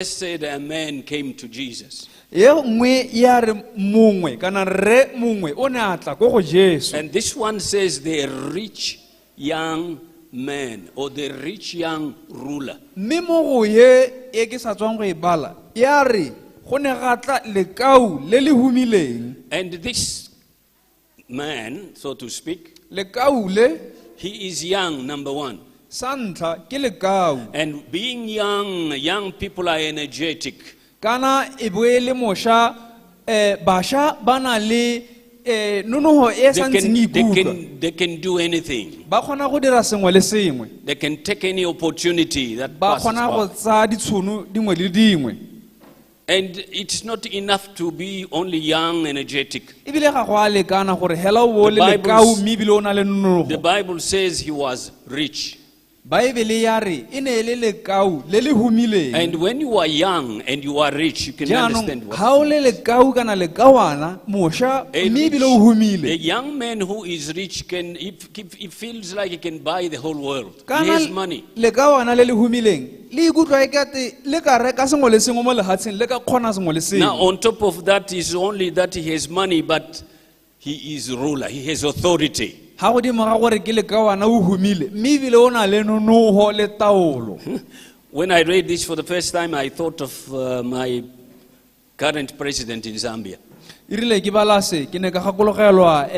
Said a man came to Jesus. E nngwe ya re mongwe kana rre mongwe o ne a tla ko go Jesu. And this one says the rich young man or the rich young ruler. Mme mo go ye e ke sa tswang go e bala ya re go ne ga tla lekau le le humileng. And this man, so to speak, Lekau le he is young, number one. Sa ntlha ke lekau. And being young, young people are energetic. Kana e bo e le mošwa, bašwa ba na le nonoho e They sa ntseng e ikutlwa. They can do anything. Ba kgona go dira sengwe le sengwe. They can take any opportunity that Ba passes kgona go by. tsaya ditšhono dingwe le dingwe. And it's not enough to be only young, energetic. Ebile ga go a lekana gore hela o bo o The le lekau mme ebile o na le The nonoho. Bible says he was rich. Baebele ya re e ne e le lekau le le humileng. And when you are young and you are rich, you can understand Jaanong what ga o le lekau kana lekawana mošwa A mme ebile o humile. A young man who is rich can, if he feels like he can buy the whole world. He Kana has money. lekawana le le humileng le ikutlwa e kate le ka reka sengwe le sengwe mo lefatsheng le ka kgona sengwe le Now, sengwe. on top of that is only that he has money, but he is ruler. He has authority. Ga godimo ga gore ke lekawana o humile mme ebile o na le nonoho le taolo. When I read this for the first time, I thought of my current president in Zambia. E rile ke bala se ke ne ka gakologelwa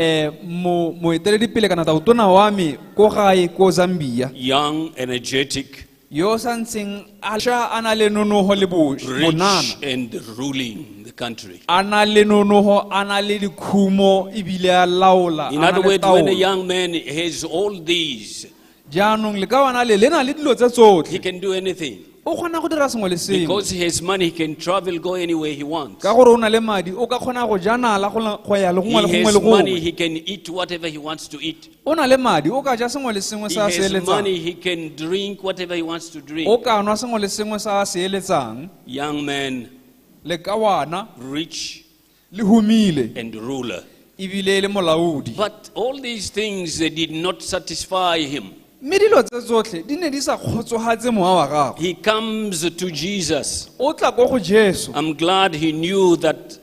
moeteledipele kana tautona wa me ko gae ko Zambia. Young, energetic, Yo sa ntseng a sha a na le nonoho le rich monana. and ruling the country. A na le nonoho, a na le dikhumo ebile a laola, In a na other le words, when a taolo. young man has all these, Jaanong lekawana le le na le dilo tse tsotlhe. he can do anything. O kgona go dira sengwe le sengwe. Because he has money, he can travel, go anywhere he wants. Ka gore o na le madi, o ka kgona go ja nala go ya le He gongwe le gongwe has le money, gongwe. he can eat whatever he wants to eat. O na le madi, o ka ja sengwe le sengwe He se a se has eletsang. money, he can drink whatever he wants to drink. O ka nwa sengwe le sengwe se a se eletsang. Young man, Lekawana, rich le humile, and ruler. ebile e le molaodi. But all these things, they did not satisfy him. Mme dilo tse tsotlhe di ne di sa kgotsofatse mowa wa gagwe. He comes to Jesus. O tla ko go Jesu. I'm glad he knew that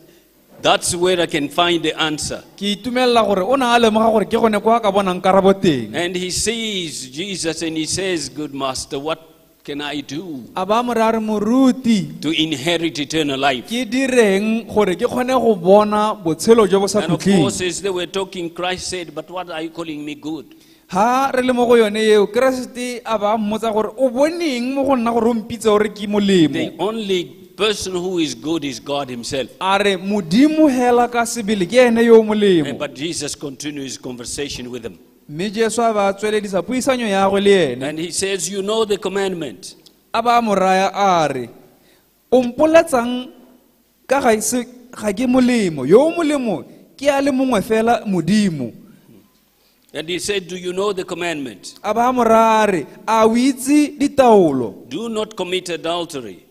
that's where I can find the answer. Ke itumelela gore o ne a lemoga gore ke gone kwa a ka bonang karabo teng. And he sees Jesus and he says, Good master, what can I do A ba mo raya a re, Moruti, to inherit eternal life? ke direng gore ke kgone go bona botshelo jo bo sa And of khutleng? course, as they were talking, Christ said, But what are you calling me good? Ha re le mo go yone eo, Keresete a ba mmotsa gore o boneng mo go nna gore o mpitse gore ke molemo. The only person who is good is God himself. A re Modimo hela ka sebele ke ene yo o molemo. But Jesus continues his conversation with them. Mme Jesu a ba tsweledisa puisanyo ya gagwe le ene. And he says, You know the commandment. A ba mo raya a re, o mpoletsang ka ga se ga ke molemo, yo o molemo ke a le mongwe fela Modimo. And he said, Do you know the commandment? A ba mo raya a re, a o itse ditaolo Do not commit adultery.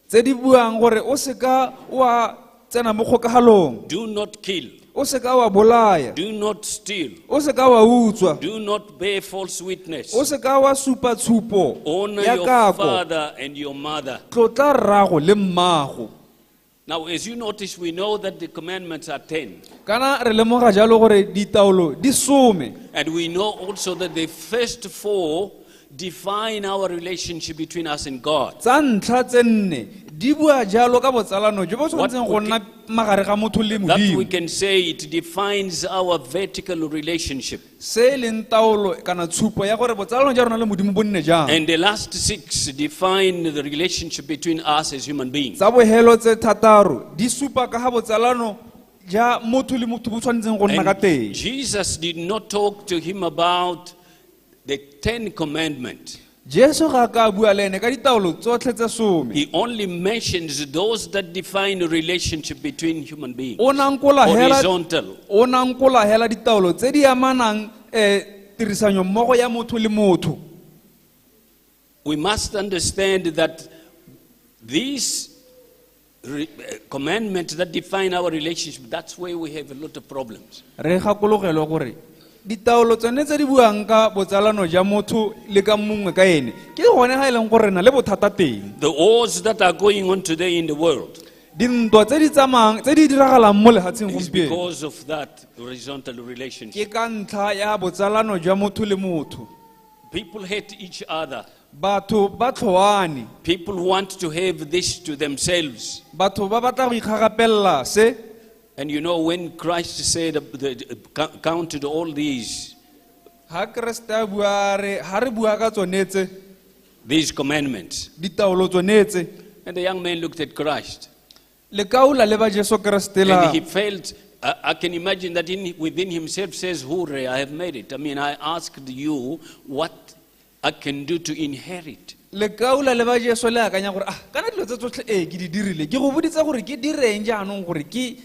tse di buang gore o seka wa tsena mo kgokagalong, Do not kill. o seka wa bolaya, Do not steal. o seka wa utswa, Do not bear false witness. o seka wa supa tshupo Honor ya your kako, father and your mother. tlotla rrago le mmago. Now, as you notice, we know that the commandments are 10. Kana re lemoga jalo gore ditaolo di some. And we know also that the first 4 define our relationship between us and God. Tsa ntlha tse nne di bua jalo ka botsalano jo bo What tshwanetseng go we nna magare ga motho le That we Modimo. can say it defines our vertical relationship. Se e leng taolo kana tshupo ya gore botsalano jwa rona le Modimo bo nne jang. And the last 6 define the relationship between us as human beings. Tsa bogelo tse thataro di supa ka ga botsalano ja motho le motho bo tshwanetseng go nna ka And teng. Jesus did not talk to him about the 10 commandments. Jesu ga a ka a bua le ene ka ditaolo tsotlhe tse some. He only mentions those that define a relationship between human beings. O nankola hela, Horizontal. o nankola hela ditaolo tse di amanang tirisanyo mmogo ya motho le motho. We must understand that these commandments that define our relationship, that's where we have a lot of problems. Re gakologelwe gore Ditaolo tsone tse di buang ka botsalano ja motho le ka mongwe ka ene ke gone ga e leng gore re na le bothata teng. The wars that are going on today in the world Dintwa tse di tsamayang tse di diragalang mo lefatsheng is gompieno because of that horizontal relationship. ke ka ntlha ya botsalano jwa motho le motho. People hate each other. Batho ba tlhoane. People want to have this to themselves. Batho ba batla go ikgagapelela se. And you know, when Christ said, counted all these, Ga Keresete a bua a re, ga re bua ka tsone tse, these commandments, ditaolo tsone tse, and the young man looked at Christ. Lekau la leba Jesu Keresete la And he felt, I can imagine that within himself says, Hooray, I have made it. I mean, I asked you what I can do to inherit. Lekau la leba Jesu le akanya gore, ah, kana dilo tse tsotlhe ee ke di dirile, ke go boditse gore ke direng jaanong gore ke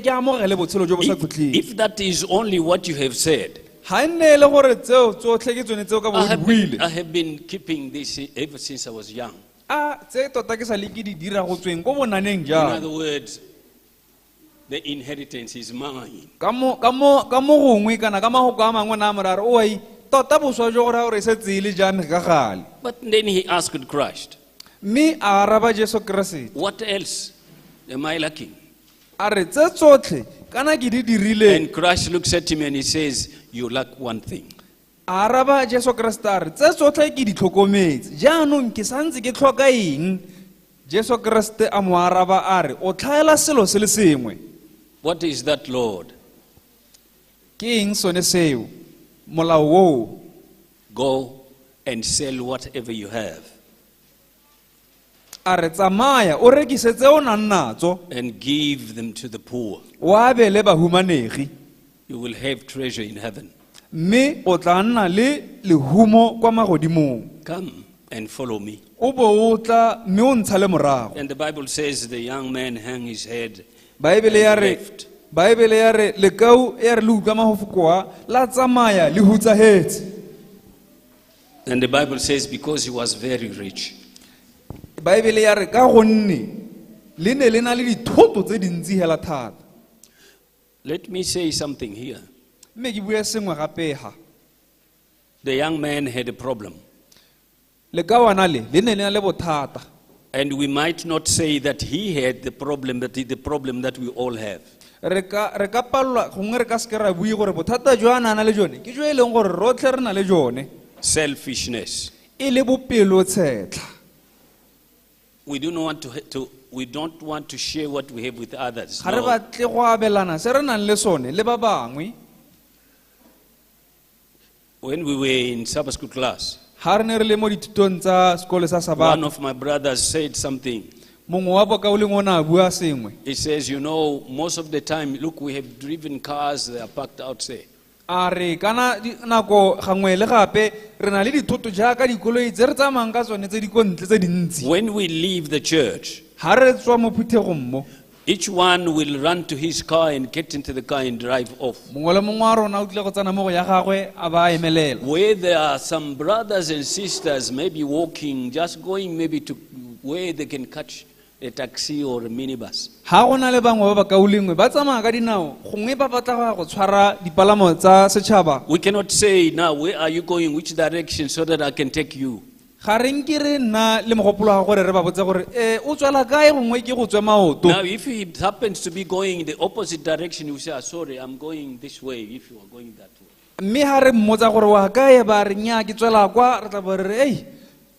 amogele botshelo jo bo sa If khutleng. that is only what you have said, Ga e nne e le gore tseo tsotlhe ke tsone tseo ka bo di buile. I have been keeping this ever since I was young. A tse tota ke sa le ke di dira go tsweng ko bonaneng In jang. other words, the inheritance is mine. Ka mo gongwe kana ka mahoko a mangwe na a morare, oai, tota boswa jo gore ha o re setse e le jame ka gale. But then he asked Christ, Mme a araba Jesu Keresete. What else am I lacking? A re tse tsotlhe kana ke di dirile. And Christ looks at him and he says, You lack one thing. A araba Jesu Keresete a re tse tsotlhe ke di tlhokometse, jaanong ke santse ke tlhoka eng? Jesu Keresete a mo araba a re o tlhaela selo se le sengwe. What is that, Lord? Ke eng sone seo? Molao oo. Go and sell whatever you have. A re tsamaya o rekise tse o nang natso. And give them to the poor. O abele bahumanegi. You will have treasure in heaven. Mme o tla nna le lehumo kwa magodimong. Come and follow me. O bo o tla mme o ntshale morago. And the Bible says the young man hung his head. Baebele ya re, and left. Baebele ya re, lekau ya re le utlwa mafoko a, la tsamaya le hutsahetse. And the Bible says because he was very rich. Baebele ya re ka gonne le ne le na le dithoto tse dintsi hela thata. Let me say something here. Mme ke bue sengwe gape ha. The young man had a problem. Lekawana le, le ne le na le bothata. And we might not say that he had the problem, but the problem that we all have. Re ka palelwa, gongwe re ka seke ra bue gore bothata jo a nang le jone, ke jo e leng gore rotlhe re na le jone. Selfishness. E le bopelotshetlha. We do not want to, we don't want to share what we have with others. Ga re No. batle go abelana se re nang le sone le ba bangwe. When we were in Sabbath school class, Ha re ne re le mo dithutong tsa sekolo sa Sabata, one of my brothers said something. Mongwe wa bokaulengwe o ne a bua sengwe. He says, you know, most of the time, look, we have driven cars that are parked out there. A re kana nako gangwe le gape re na le dithoto jaaka dikoloi tse re tsamayang ka tsone tse di ko ntle tse dintsi. When we leave the church, Ha re tswa mo phuthegong mo, each one will run to his car and get into the car and drive off. Mongwe le mongwe wa rona o tlile go tsena mo go ya gagwe a ba a emelela. Where there are some brothers and sisters maybe walking, just going maybe to where they can catch a taxi or a minibus. Ha go na le bangwe ba bakaulengwe ba tsamaya ka dinao, gongwe ba batla go ya go tshwara dipalamo tsa setšhaba. We cannot say now, where are you going, which direction, so that I can take you. Ga re nke re nna le mogopolo wa gore re ba botse gore, o tswela kae gongwe ke go tswe maoto. Now, if he happens to be going in the opposite direction, you say, sorry, I'm going this way, if you are going that way. Mme ha re mmotsa gore wa kae, ba re nnyaa ke tswela kwa, re tla bo re re, ei,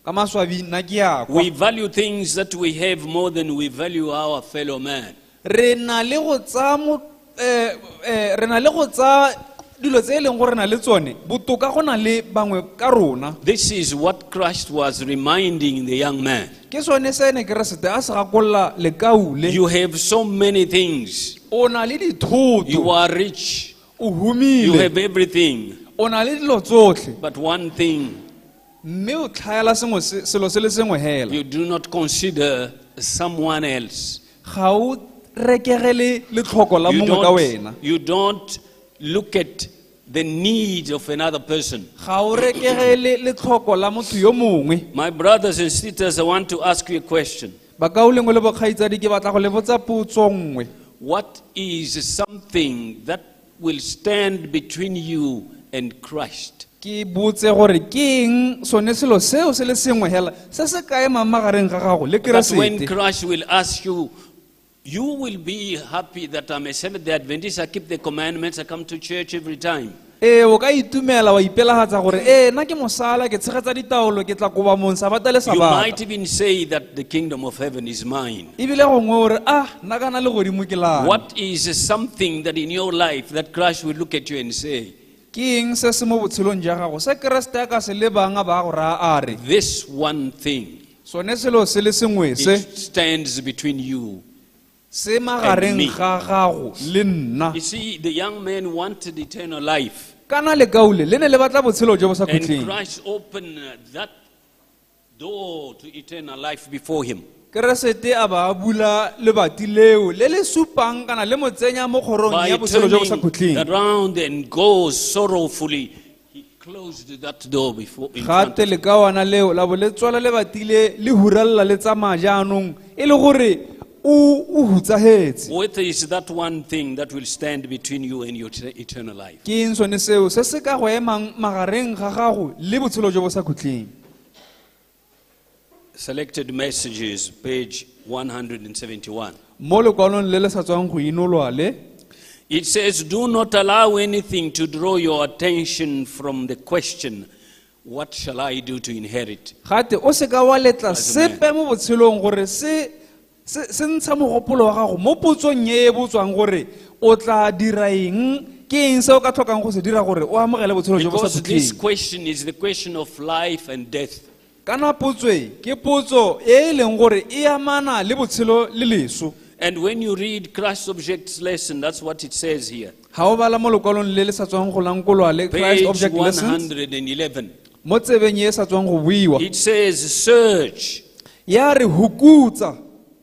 ka maswabi nna ke ya kwa. We value things that we have more than we value our fellow man. Re na le go tsaya mo, re na le go tsaya dilo tse e leng gore re na le tsone botoka go na le bangwe ka rona. This is what Christ was reminding the young man. Ke sone se ne Keresete a se gakolola lekau le. You have so many things. O na le dithoto. You are rich. O humile. You have everything. O na le dilo tsotlhe. But one thing, Mme o tlhaela sengwe selo se le sengwe hela. you do not consider someone else. Ga o rekegele letlhoko la You mongwe ka wena. don't look at the needs of another person. Ga o rekegele letlhoko la motho yo mongwe. My brothers and sisters, I want to ask you a question. Bakaulengwe le bokgaitsadi, ke batla go le botsa potso nngwe. What is something that will stand between you and Christ? Ke botse gore ke eng sone selo seo se le sengwe hela se se ka emang magareng ga gago le That when Keresete. Christ will ask you, you will be happy that I'm a Seventh day Adventist, I keep the commandments, I come to church every time. Ee, o ka itumela wa ipelagatsa gore ee, nna ke mosala, ke tshegetsa ditaolo, ke tla kobamong sabata le You might sabata. even say that the kingdom of heaven is mine. Ebile gongwe o re, ah, nna kana le godimo ke lame. What is something that in your life that Christ will look at you and say, Ke eng se se mo botshelong ja gago se Keresete a ka se lebang a ba go raya a re, this one thing, sone selo se le sengwe se it stands between you? se magareng And me. ga gago le nna. You see, the young man wanted eternal life. Kana lekaule le ne le batla botshelo jo bo sa And khutleng. Christ opened that door to eternal life before him. Keresete a ba a bula lebati leo le le supang kana le mo tsenya mo kgorong By ya botshelo jo bo sa turning khutleng. around and go sorrowfully, he closed that door before in front. Gate lekawana leo la bo le tswala lebati le le huralla le tsamaya jaanong e le gore o o hutsahetse. What is that one thing that will stand between you and your eternal life? Ke eng sone seo se se ka go emang magareng ga gago le botshelo jo bo sa khutleng? Selected Messages, page 171. Mo lekwalong le le sa tswang go inolwa le, It says, do not allow anything to draw your attention from the question, what shall I do to inherit? gate o seka wa letla As a man. sepe mo botshelong gore se se se ntsha mogopolo wa gago mo potsong e e botswang gore o tla dira eng, ke eng se o ka tlhokang go se dira gore o amogele botshelo jo bo sa Because this khutleng. question is the question of life and death. Kana potso e ke potso e e leng gore e amana le botshelo le leso. And when you read Christ's Objects Lesson, that's what it says here. Ga o bala mo lekwalong le le sa tswang go lankolwa le Christ Page Object Lessons 111. mo tsebeng e e sa tswang go buiwa, It says, search, ya re hukutsa,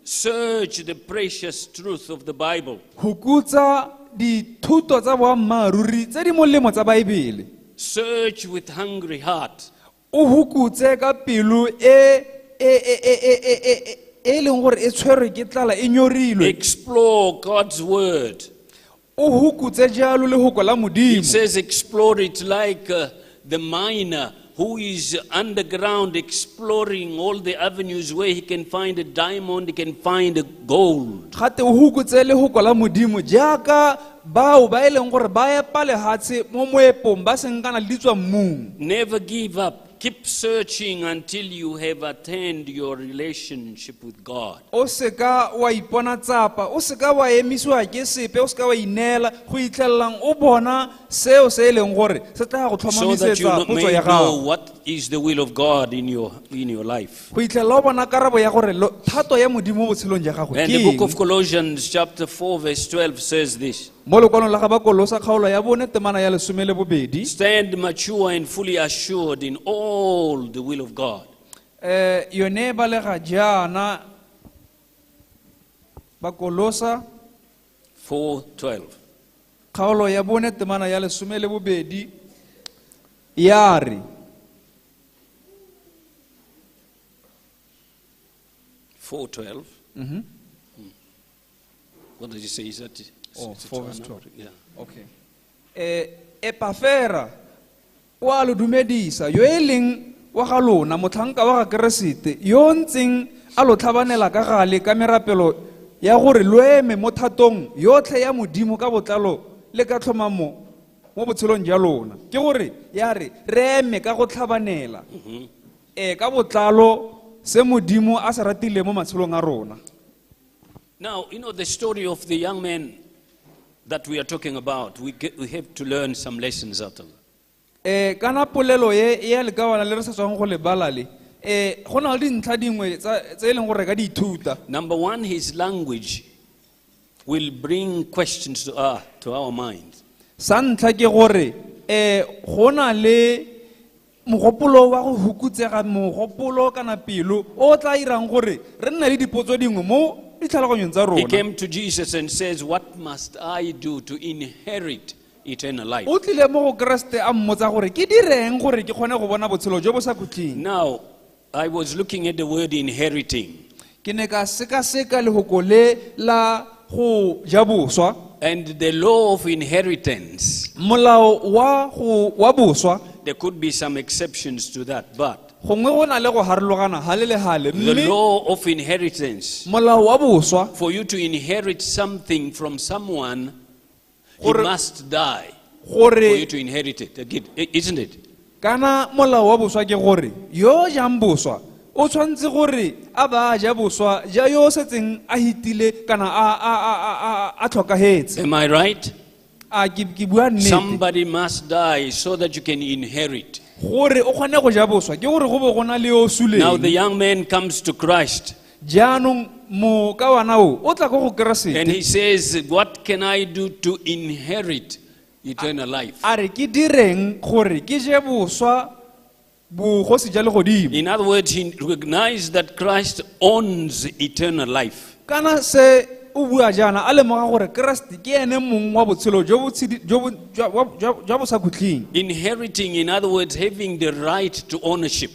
search the precious truth of the Bible. Hukutsa dithuto tsa boammaaruri tse di molemo tsa Baebele. Search with hungry heart. O hukutse ka pelo e e e e e e e e e leng gore e tshwerwe ke tlala, e nyorilwe. Explore God's word. O hukutse jalo lehoko la It Modimo. says explore it like the miner who is underground exploring all the avenues where he can find a diamond, he can find a gold. Gate o hukutse lehoko la Modimo jaaka bao ba e leng gore ba epa lehatshe mo moepong ba senkana le ditswa mmung. Never give up. Keep searching until you have attained your relationship with God. O seka wa ipona tsapa, o seka wa emisiwa ke sepe, o seka wa ineela go itlhelelang o bona seo se e leng gore se tla go So that you tlhomamisetsa potso may ya know gago. what is the will of God in your life. Go itlhelela o bona karabo ya gore thato ya Modimo mo botshelong ja gago And ke the book eng. of Colossians chapter 4 verse 12 says this. Mo lekwalong la ga Bakolosa kgaolo ya 4 temana ya 12. Stand mature and fully assured in all the will of God. Yone e balega jaana, Bakolosa 4:12. kgaolo ya 4 temana ya 12 ya re, 4:12. What did you say? Is that Oh, is it 4 verse 12? 12. Yeah. Okay. Epafera o a lo dumedisa, yo e leng wa ga lona, motlhanka wa ga Keresete, yo o ntseng a lo tlhabanela ka gale ka merapelo ya gore lo eme mo thatong yotlhe ya Modimo ka botlalo le ka tlhomamo mo botshelong jwa lona. Ke gore ya re re eme ka go tlhabanela ka botlalo se Modimo a se ratileng mo matshelong a rona. Now, you know the story of the young man that we are talking about, we have to learn some lessons out of it. Kana polelo e e ya lekawana le re sa tswang go le bala le, go na le dintlha dingwe tse e leng gore re ka di ithuta. Number one, his language will bring questions to our minds. Sa ntlha ke gore, go na le mogopolo wa go hukutsega mogopolo kana pelo o tla irang gore re nne le dipotso dingwe mo ditlhaloganyong tsa He rona. came to Jesus and says, what must I do to inherit eternal life? O tlile mo go Keresete a mmotsa gore ke direng gore ke kgone go bona botshelo jo bo sa khutleng. Now, I was looking at the word inheriting. Ke ne ka sekaseka lehoko le la go ja boswa. And the law of inheritance, Molao wa go wa boswa there could be some exceptions to that, but gongwe go na le go harologana gale le gale the mme law of inheritance, molao wa boswa for you to inherit something from someone, he must die for gore you to inherit it. Again, isn't it? Kana molao wa boswa ke gore yo jang boswa o tshwanetse gore a ba a ja boswa ja yo o setseng a hitile kana a tlhokahetse. Am I right? A ke bua nnete? Somebody must die so that you can inherit. Gore o kgone go ja boswa ke gore go bo go na le yo o Now suleng. the young man comes to Christ Jaanong mokawana o o tla ko go and Keresete he says, "What can I do to inherit eternal life?" a re ke direng gore ke je boswa bogosi ja legodimo. In other words, he recognized that Christ owns eternal life. Kana se o bua jaana a lemoga gore Keresete ke ene mong wa botshelo jo bo tshedi- jo bo- jwa- wa- jwa jwa bosakhutleng. Inheriting, in other words, having the right to ownership.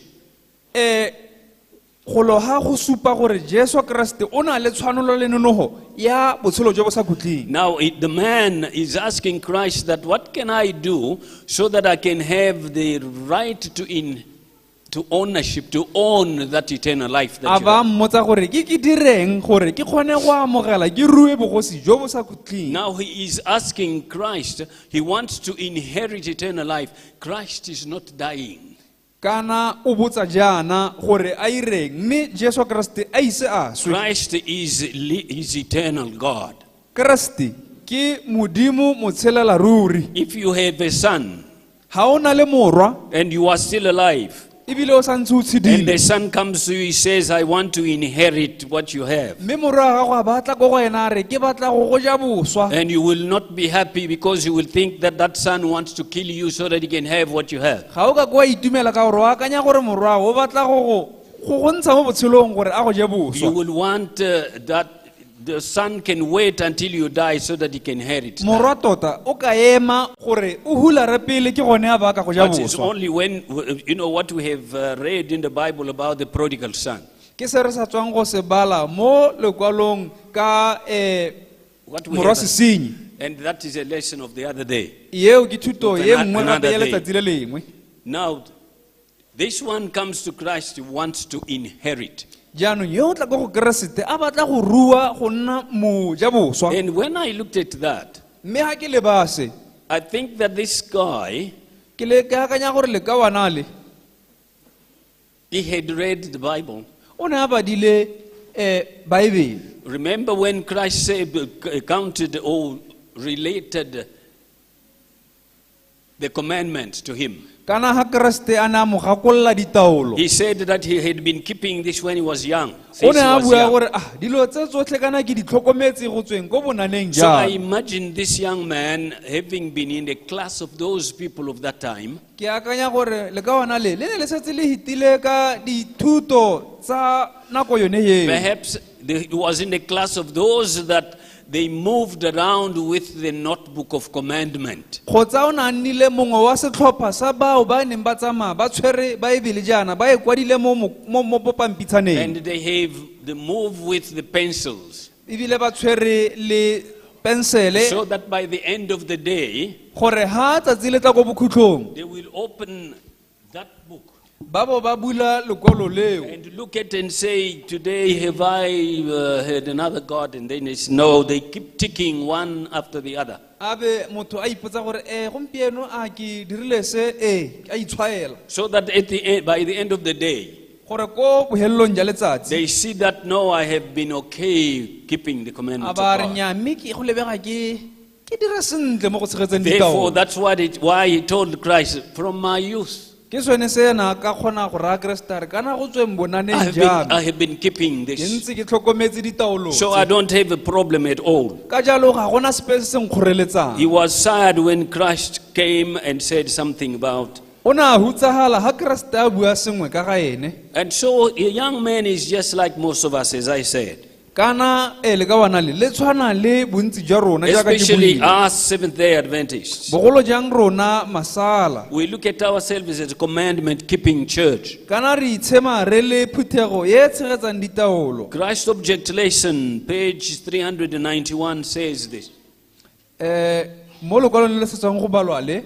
Golo ga go supa gore Jesu Keresete o na le tshwanelo le nonogo ya botshelo jo bo sa khutleng. Now, the man is asking Christ that, what can I do so that I can have the right to ownership, to own that eternal life that A you ba have? mmotsa gore ke direng gore ke kgone go amogela ke rue bogosi jo bo sa khutleng. Now he is asking Christ, he wants to inherit eternal life. Christ is not dying. Kana o botsa jaana gore a ireng mme Jesu Keresete a ise a swe. Christ is eternal God. Keresete ke Modimo motshelela ruri. If you have a son Ga o na le morwa and you are still alive, ebile o santse o and tshedile the son comes to you, he says, "I want to inherit what you have." mme morwa wa gago a batla ko go ena a re ke batla go go ja boswa. And you will not be happy because you will think that that son wants to kill you so that he can have what you have. Ga o ka ke wa itumela ka gore o akanya gore morwa o batla go ntsha mo botshelong gore a go je You boswa. will want that the son can wait until you die so that he can inherit. Morwa tota o ka ema gore o hulare pele ke gone a baka go ja But it's boswa. only when, you know, what we have read in the Bible about the prodigal son. Ke se re sa tswang go se bala mo lekwalong ka What we morwa have, sesenyi. and that is a lesson of the other day. Eo ke thuto Of ye nngwe gape another ya day. letsatsi le lengwe. Now, this one comes to Christ, he wants to inherit. Jaanong yo o tla ko go Keresete a batla go rua go nna moja boswa. And when I looked at that, Mme ga ke leba se I think that this guy, ke le ke akanya gore lekawana le he had read the Bible. o ne a badile Baebele. Remember when Christ said, counted or related the commandments to him. Kana ga Keresete a ne a mo gakolola ditaolo He said that he had been keeping this when he was young. o Since ne he a was bua young. gore ah dilo tse tsotlhe kana ke di tlhokometse go tsweng ko bonaneng So I jang. imagine this young man having been in the class of those people of that time, Ke akanya gore lekawana le le ne le setse le hitile ka dithuto tsa nako yone eo. Perhaps he was in the class of those that they moved around with the notebook of commandment. Kgotsa o ne a nnile mongwe wa setlhopha sa bao ba neng ba tsamaya ba tshwere Baebele jaana ba e kwadile mo pampitshaneng. And they have the move with the pencils. Ebile ba tshwere le pensele So that by the end of the day, gore ha tsatsi le tla ko bokhutlong they will open that book ba bo ba bula lekwalo leo and look at and say, "Today have I had another God?" And then it's no, they keep ticking one after the other. A be motho a ipotsa gore gompieno a ke dirile se a itshwaela So that by the end of the day, gore ko bohelelong ja letsatsi they see that, no, I have been okay keeping the a commandments of ba re God. nya mme ke go lebega ke dira sentle mo go tshegetseng Therefore, ditaolo. that's why he told Christ, "From my youth, Ke sone se ena a ka kgona go raya Keresete a re kana go tsweng bonaneng I jame have been keeping ke this. ntse ke tlhokometse ditaolo So I tse. don't have a problem at all." Ka jalo ga gona sepe se se nkgoreletsang. He was sad when Christ came and said something about. O ne a hutsagala ga Keresete a bua sengwe ka ga ene. And so a young man is just like most of us, as I said. Kana lekawana le le tshwana le bontsi jwa rona jaaka ke Especially buile. us Seventh-day Adventists. Bogolo jang rona masala. We look at ourselves as a commandment-keeping church. Kana re itshema re le phuthego e tshegetsang ditaolo. Christ Object Lesson, page 391 says this. Mo lokwalong le le setswang go balwa le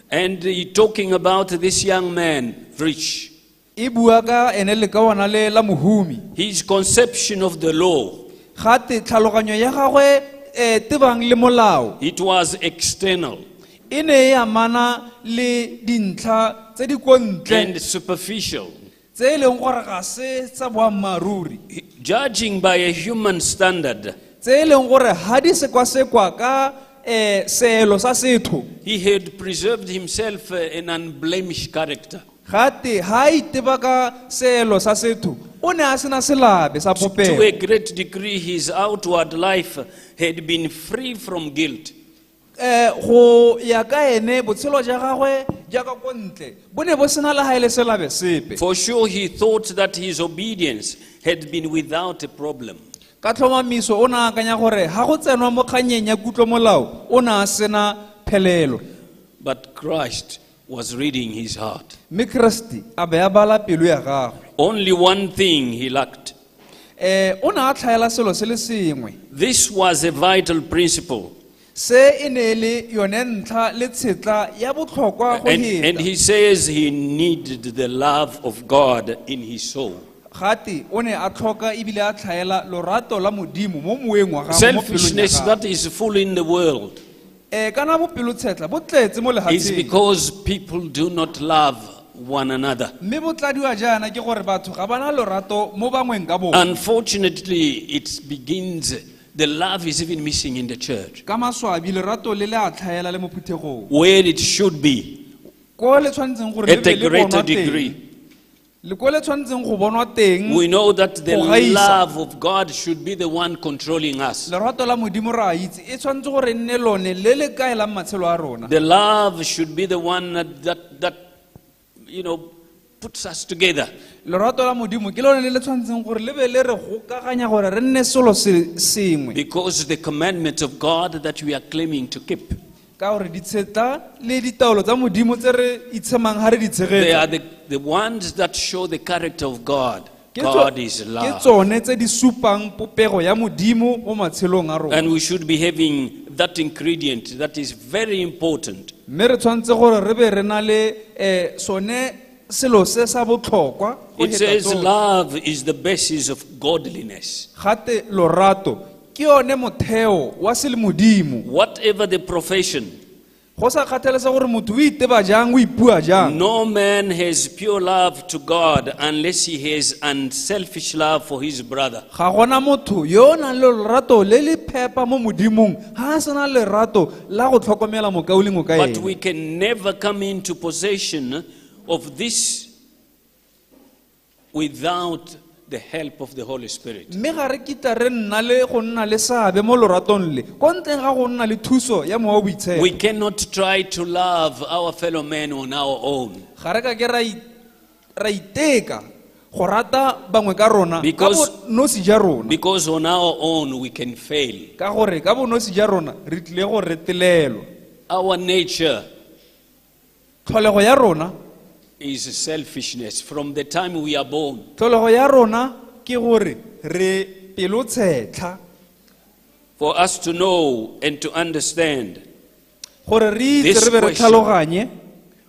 and he talking about this young man, rich, e bua ka ene lekawana le la mohumi. His conception of the law, Gate tlhaloganyo ya gagwe tebang le molao it was external e ne e amana le dintlha tse di ko ntle and superficial. Tse e leng gore ga se tsa boammaaruri. Judging by a human standard, Tse e leng gore ha di sekwasekwa ka seelo sa setho he had preserved himself an unblemished character. Gate ha a iteba ka seelo sa setho o ne a sena selabe sa To a popelo. Great degree, his outward life had been free from guilt. Go ya ka ene botshelo ja gagwe jaaka ko ntle bo ne bo sena le ha e le selabe sepe. For sure, he thought that his obedience had been without a problem. Ka tlhomamiso o ne a akanya gore ha go tsenwa mo kganyeng ya kutlomolao o ne a sena phelelo. But Christ was reading his heart. Mme Kreste a be a bala pelo ya gagwe. Only one thing he lacked. O ne a tlhaela selo se le sengwe. This was a vital principle. Se e ne e le yone ntlha le tshetla ya botlhokwa go And heta. he says he needed the love of God in his soul. Gate o ne a tlhoka ebile a tlhaela lorato la modimo mo moeng wa gagwe, mo pelong ya Selfishness gagwe. that is full in the world Kana bopelotshetlha bo tletse mo is lehatsheng because people do not love one another. Mme bo tladiwa jaana ke gore batho ga bana lorato mo bangweng ka bone. Unfortunately, it begins, the love is even missing in the church, Ka maswabi lerato le le a tlhaela le mo phuthegong where it should be, ko le tshwanetseng gore le at a be le greater bonwa teng degree. Le ko le tshwanetseng go bonwa teng. We know that the Go gaisa. Love of God should be the one controlling us. Lerato la modimo re a itse e tshwanetse gore e nne lone le le kaelang matshelo a rona. The love should be the one that puts us together. Lerato la modimo ke lone le le tshwanetseng gore le be le re gokaganya gore re nne selo se sengwe. Because the commandments of God that we are claiming to keep, Ka gore ditshetla le ditaolo tsa modimo tse re itshemang ga re di they tshegetsa are the ones that show the character of God. Ke God is ke love. tsone tse di supang popego ya modimo mo matshelong a rona. And we should be having that ingredient that is very important. Mme re tshwanetse gore re be re na le sone selo se sa botlhokwa go It heta says tsotlhe. love is the basis of godliness. Gate lorato ke yone motheo wa selemodimo. Whatever the profession, Go sa kgathalese gore motho o iteba jang o ipua jang no man has pure love to God unless he has unselfish love for his brother. Ga gona motho yo o nang le lerato le le phepa mo modimong ga a sena lerato la go tlhokomela mokaulengwe ka But ene. we can never come into possession of this without the help of the Holy Spirit. Mme ga re kitla re nna le go nna le seabe mo loratong le ko ntleng ga go nna le thuso ya mowa o boitshepo. We cannot try to love our fellow man on our own. Ga re ka ke ra iteka go rata bangwe ka rona ka bonosi ja rona. Because on our own we can fail. Ka gore ka bonosi ja rona re tlile go retelelwa. Our nature Tlholego ya rona is selfishness from the time we are born. Tlholego ya rona ke gore re pelotshetlha. For us to know and to understand, Gore re itse this re be re question, tlhaloganye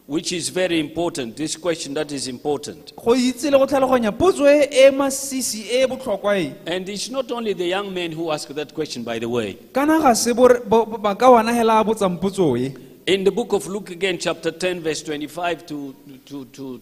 which is very important, this question that is important. Go itse le go tlhaloganya potso e e masisi e e botlhokwa e. And it's not only the young men who ask that question, by the way. Kana ga se makawana hela a botsang potso e. In the book of Luke, again, chapter 10, verse 25 to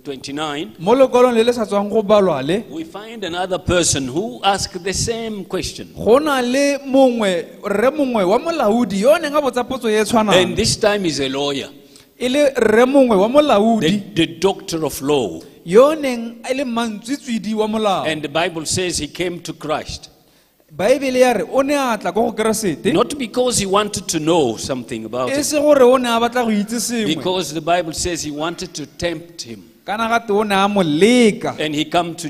29, Mo lekwalong le le sa tswang go balwa le we find another person who asked the same question. Go na le mongwe rre mongwe wa molaodi yo o neng a botsa potso e e And tshwanang. this time is a lawyer, E le rre mongwe wa molaodi the doctor of law. yo o neng a le mantswitswidi wa molao. And the Bible says he came to Christ. Baebele ya re o ne a tla ko go keresete Not because he wanted to know something about e it, se gore o ne a batla go itse sengwe because the Bible says he wanted to tempt him. Kana gate o ne a mo leka. And he comes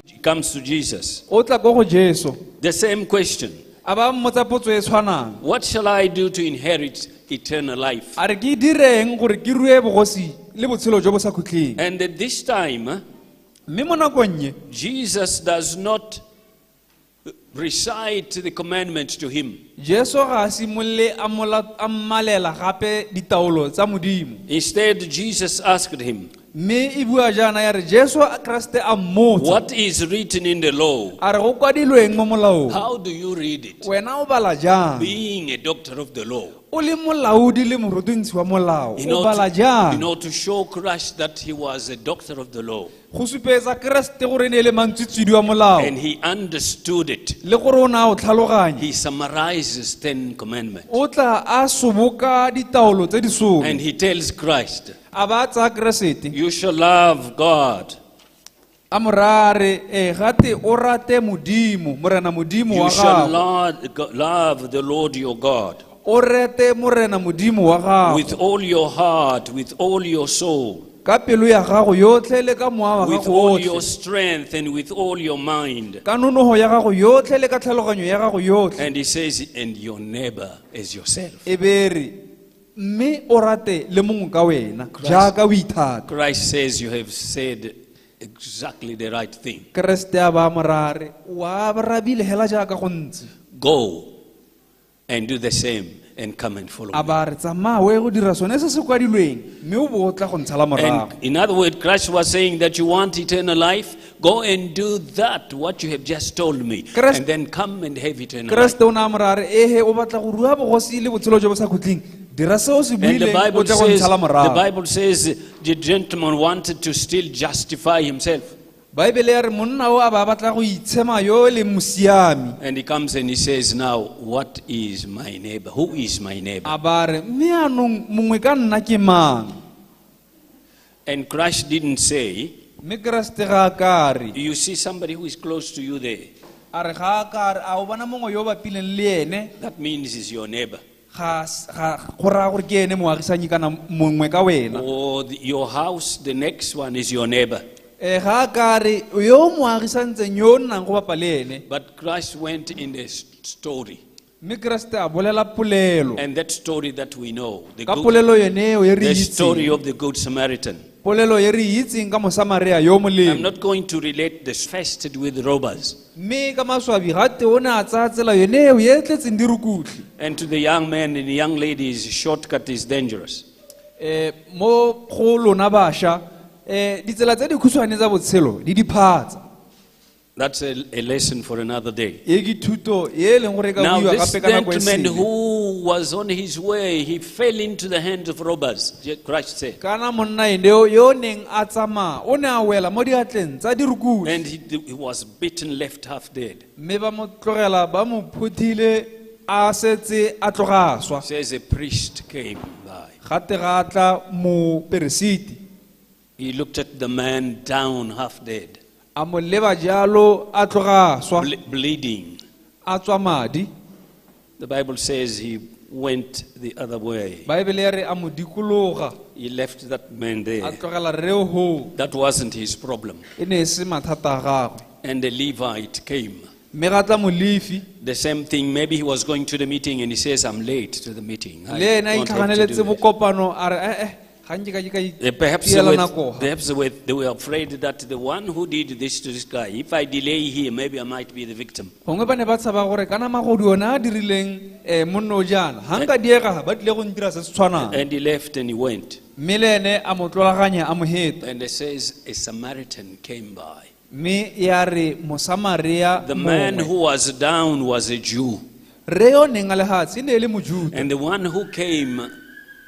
to Jesus. O tla ko go Jesu The same question. A ba mmotsa potso e tshwanang. What shall I do to inherit eternal life? A re ke direng gore ke rue bogosi le botshelo jo bo sa khutleng? And at this time, Mme mo nakong ye Jesus does not recite the commandment to him. Jesu ga a simolole a a mmalela gape ditaolo tsa Modimo. Instead, Jesus asked him, Mme e bua jaana ya re Jesu Kreste a mmotsa. "What is written in the law? A re go kwadilweng mo molaong? How do you read it?" Wena o bala jang? Being a doctor of the law. O le molaodi le morutintshi wa molao, In o bala order, in jang? order to show Christ that he was a doctor of the law Go supetsa Kreste gore e ne e le mantswitswidi wa molao and he understood it, le gore o ne a o tlhaloganya. he summarizes 10 commandments. O tla a soboka ditaolo tse di some. And he tells Christ, A ba a tsaya Keresete. "You shall love God. A mo raya a re, "Ee, gate o rate Modimo, Morena Modimo You wa shall gago. love the Lord your God O rate Morena Modimo wa gago with all your heart, with all your soul, ka pelo ya gago yotlhe le ka mowa wa with gago all otlhe, your strength and with all your mind." ka nonoho ya gago yotlhe le ka tlhaloganyo ya gago yotlhe." And he says, "And your neighbor as yourself." E be re, mme o rate le mongwe ka wena jaaka o ithata. Christ says, "You have said exactly the right thing. Keresete a ba mo raya a re, wa rabile hela jaaka go ntse. Go and do the same and come and follow A me." ba re, tsamaya o ye go dira sone se se kwadilweng, mme o bo o tla go ntshala morago. And in other words, Christ was saying that you want eternal life, go and do that, what you have just told me, and then come and have eternal life. Keresete o ne a mo raya a re, ehe o batla go rua bogosi le botshelo jo bo sa khutleng, dira se o se And the buileng, o Bible tle go says, ntshala the morago. Bible says the gentleman wanted to still justify himself. Baebele ya re monna o a ba batla go itshema yo e leng mosiami. And he comes and he says, "Now, what is my neighbor? Who is my neighbor?" A ba re, mme anong mongwe ka nna ke mang? And Christ didn't say, Mme Keresete ga a ka re. "You see somebody who is close to you there. A re ga a ka re, a o bona mongwe yo o bapileng le ene? That means he's your neighbor. Ga ga go raya gore ke ene moagisanyi kana mongwe ka wena. Or your house, the next one is your neighbor." Ga a ka re yo o moagisantseng yo o nnang go bapa le ene. But Christ went in the story. Mme Keresete a bolela polelo. And that story that we know, Ka polelo yone eo e re the story itseng. of the Good Samaritan. Polelo e re itseng ka Mosamaria yo I'm molemo. not going to relate the fested with robbers. Mme ka maswabi gate o ne a tsaya tsela yone eo e tletseng dirukutlhi. And to the young men and young ladies, shortcut is dangerous. Mo go lona bašwa, ditsela tse dikhutshwane tsa botshelo di diphatsa. That's a lesson for another day. E ke thuto e leng gore e ka Now, buiwa this gape ka nako e gentleman sele. who was on his way, he fell into the hands of robbers, Christ said. Kana monna ene yo neng a tsamaya, o ne a wela mo diatleng tsa dirukutlhi. And he was beaten, left half dead. Mme ba mo tlogela ba mo phuthile a setse a tloga a swa. Says a priest came by. Gate ga tla moperesiti. He looked at the man down half dead, A mo leba jalo a tloga a swa. bleeding. A tswa madi. The Bible says he went the other way. Baebele ya re a mo dikologa. He left that man A there. tlogela rre ho. That wasn't his problem. E ne e se mathata a gagwe. And the Levite came. Mme ga tla Molefi. The same thing, maybe he was going to the meeting and he says, "I'm late to the meeting. I Le ena a don't have to itlhaganeletse do this." bokopano a re, ga nke ka ke ka Perhaps, itiela nako. they were afraid that the one who did this to this guy, if I delay here, maybe I might be the victim. Gongwe ba ne ba tshaba gore kana magodu one a dirileng monna o jaana, ga nka diega ba tlile go ntira se se tshwanang. And he left and he went. Mme le ene a mo tlolaganya a mo heta. And it says a Samaritan came by. Mme ya re Mosamaria The man mongwe. who was down was a Jew. Rre yo neng a le hatshe e ne e le Mojuta. And the one who came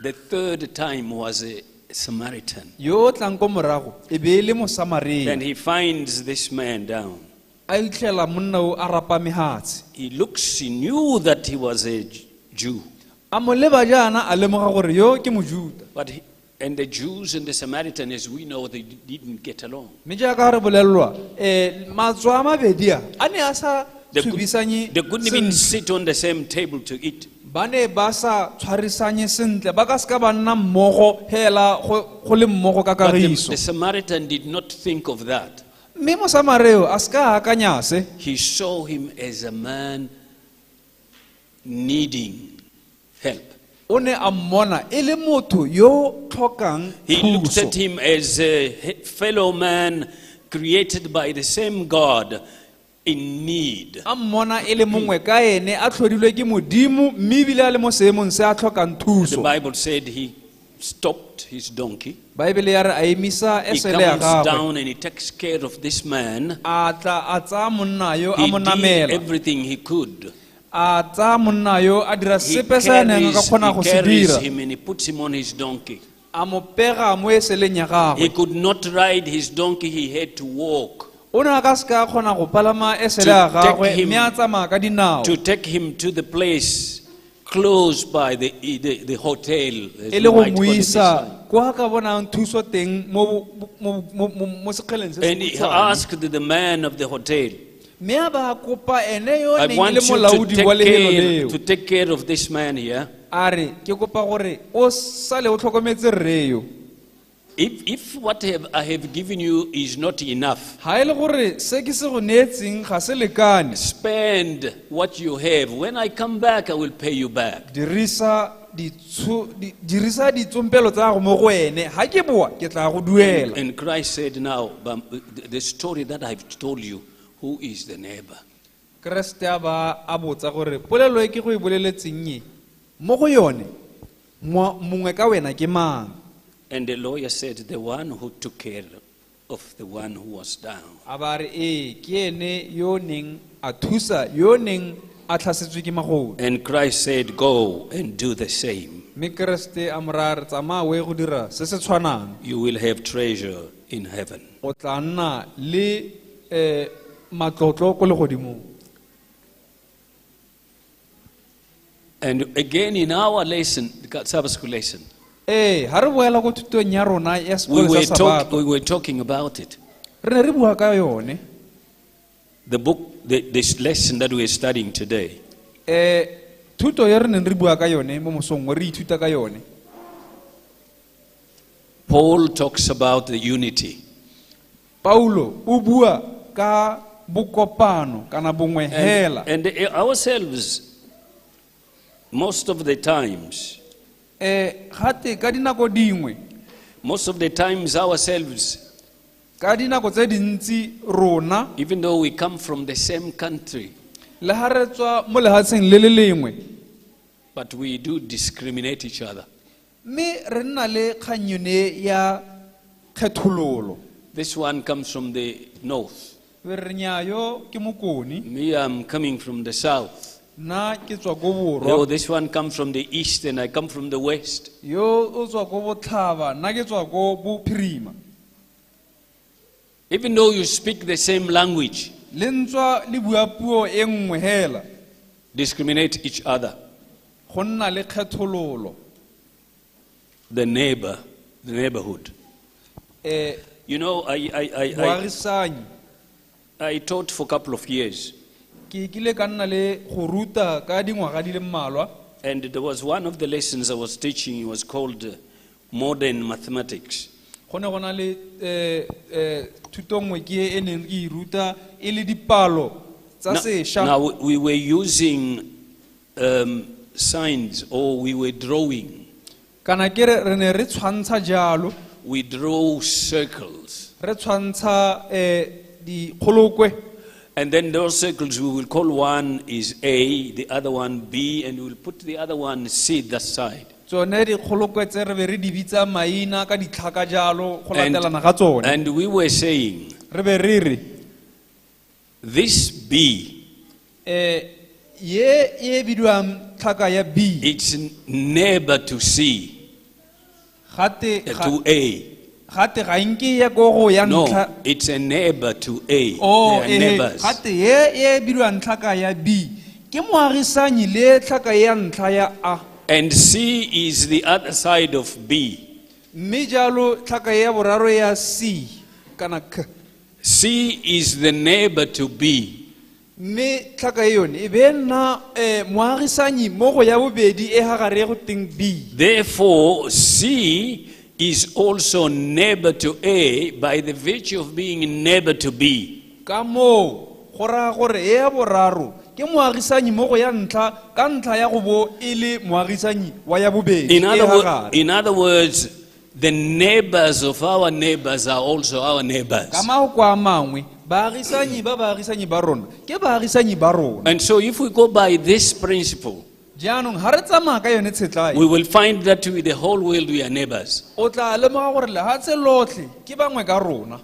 the third time was a Samaritan. Yo o tlang ko morago e be e le Mosamaria. And he finds this man down. A itlhela monna o a rapame hatshe. He looks, he knew that he was a Jew. A mo leba jaana a lemoga gore yo ke Mojuta. And the Jews and the Samaritan, as we know, they didn't get along. Mme jaaka re bolelelwa, matso a mabedi a, a ne a sa They tshubisanye couldn't even sentle. sit on the same table to eat. Ba ne ba sa tshwarisanye sentle, ba ka seka ba nna mmogo hela go le mmogo ka But kagiso. the Samaritan did not think of that. Mme Mosamareo a seka a akanya se. He saw him as a man needing help. O ne a mmona e le motho yo tlhokang He looked thuso. at him as a fellow man created by the same God. in need. A mmona e le mongwe ka ene a tlhodilwe ke modimo mme ebile a le mo seemong se a tlhokang The thuso. Bible said he stopped his donkey. Baebele ya re a emisa He esele ya comes gagwe down and he takes care of this man. A tla a tsaya monna yo a He mo did namela everything he could. A tsaya monna yo a dira He sepe se a neng a ka carries, kgona go he se carries dira him and he puts him on his donkey. A mo pega mo eseleng ya He gagwe. could not ride his donkey, he had to walk. O ne a ka seka a kgona go palama esele To ya take gagwe him- mme a tsamaya ka dinao To take him to the place close by the hotel, as e we le go might mo call it this isa time. kwa ka bonang thuso teng mo mo sekgeleng se se And he khutshwane. asked the man of the hotel, Mme a ba kopa ene yo I neng e want le you to molaodi take wa lefelo care, leo to take care of this man here. A re ke kopa gore o sale o tlhokometse rre yo. If what I have given you is not enough, Ga e le gore se ke se go neetseng ga se lekane spend what you have. When I come back, I will pay you back. Dirisa ditsho- di- dirisa ditsompelo tsa gago mo go ene ga ke boa ke tla go duela. And Christ said, now, but the story that I've told you, who is the neighbor? Keresete a ba a botsa gore polelo e ke go e boleletseng e mo go yone mongwe ka wena ke mang? And the lawyer said, the one who took care of the one who was down. A ba re ee ke ene yo neng a thusa yo neng a tlhasetswe ke magodu. And Christ said, go and do the same. Mme keresete a mo raya re tsamaya o ye go dira se se tshwanang. You will have treasure in heaven. O tla nna le matlotlo ko legodimong. And again, in our lesson, the Sabbath school lesson, Ee ga re boela ko thutong ya rona ya we sekolo were, sa talk, sabato we were talking about it. Re ne re bua ka yone. The book, this lesson that we are studying today, Thuto e re neng re bua ka yone mo mosong o re ithuta ka yone Paul talks about the unity. Paulo o bua ka bokopano kana bongwe hela. And ourselves, most of the times, Gate ka dinako dingwe most of the times ourselves, ka dinako tse dintsi rona even though we come from the same country, le ga re tswa mo lefatsheng le le lengwe but we do discriminate each other. Mme re nna le kgang yone ya kgethololo. This one comes from the north. Be re nnyaa yo ke mokone. Me, I'm coming from the south. Nna ke tswa ko borwa. No, this one comes from the east and I come from the west. Yo o tswa ko botlhaba nna ke tswa ko bophirima. Even though you speak the same language, Le ntswa le bua puo e nngwe hela discriminate each other. Go nna le kgethololo. The neighbor, the neighborhood. You know, Boagisanyi. I taught for a couple of years. Ke kile ka nna le go ruta ka dingwaga di le mmalwa. And there was one of the lessons I was teaching, it was called Modern Mathematics. Go ne go na le thuto nngwe ke e neng ke e ruta e le dipalo tsa Now, sešwa. now we were using signs, or we were drawing. Kana ke re re ne re tshwantsha jalo. We draw circles. Re tshwantsha dikgolokwe. And then those circles, we will call one is A, the other one B, and we'll put the other one C that side. Tsone dikgolokwe tse re be re di bitsa maina ka ditlhaka jalo go And, latelana ga tsone. and we were saying, Re be re re this B, ye e bidiwang tlhaka ya B it's neighbor to C, gate to A. gate ga nke ya ko go ya No, ntlha. it's a neighbor to A. Oh, They are neighbors. Gate ye e bidiwang tlhaka ya B ke moagisanyi le tlhaka ya ntlha ya A. And C is the other side of B. Mme jalo tlhaka ya boraro ya C kana K. C is the neighbor to B. Mme tlhaka e yone e be nna moagisanyi mo go ya bobedi e ga gare go teng B. Therefore, C is also neighbor to A by the virtue of being neighbor to B. Ka moo go raya gore e ya boraro ke moagisanyi mo go ya ntlha ka ntlha ya go bo e le moagisanyi wa ya bobedi In e other, ga gare. in other words, the neighbors of our neighbors are also our neighbors. Ka mafoko a mangwe, baagisanyi ba baagisanyi ba rona ke baagisanyi ba rona. And so, if we go by this principle, Jaanong ga re tsamaya ka yone tshetlae, we will find that with the whole world we are neighbors. o tla lemoga gore lehatshe lotlhe ke bangwe ka rona.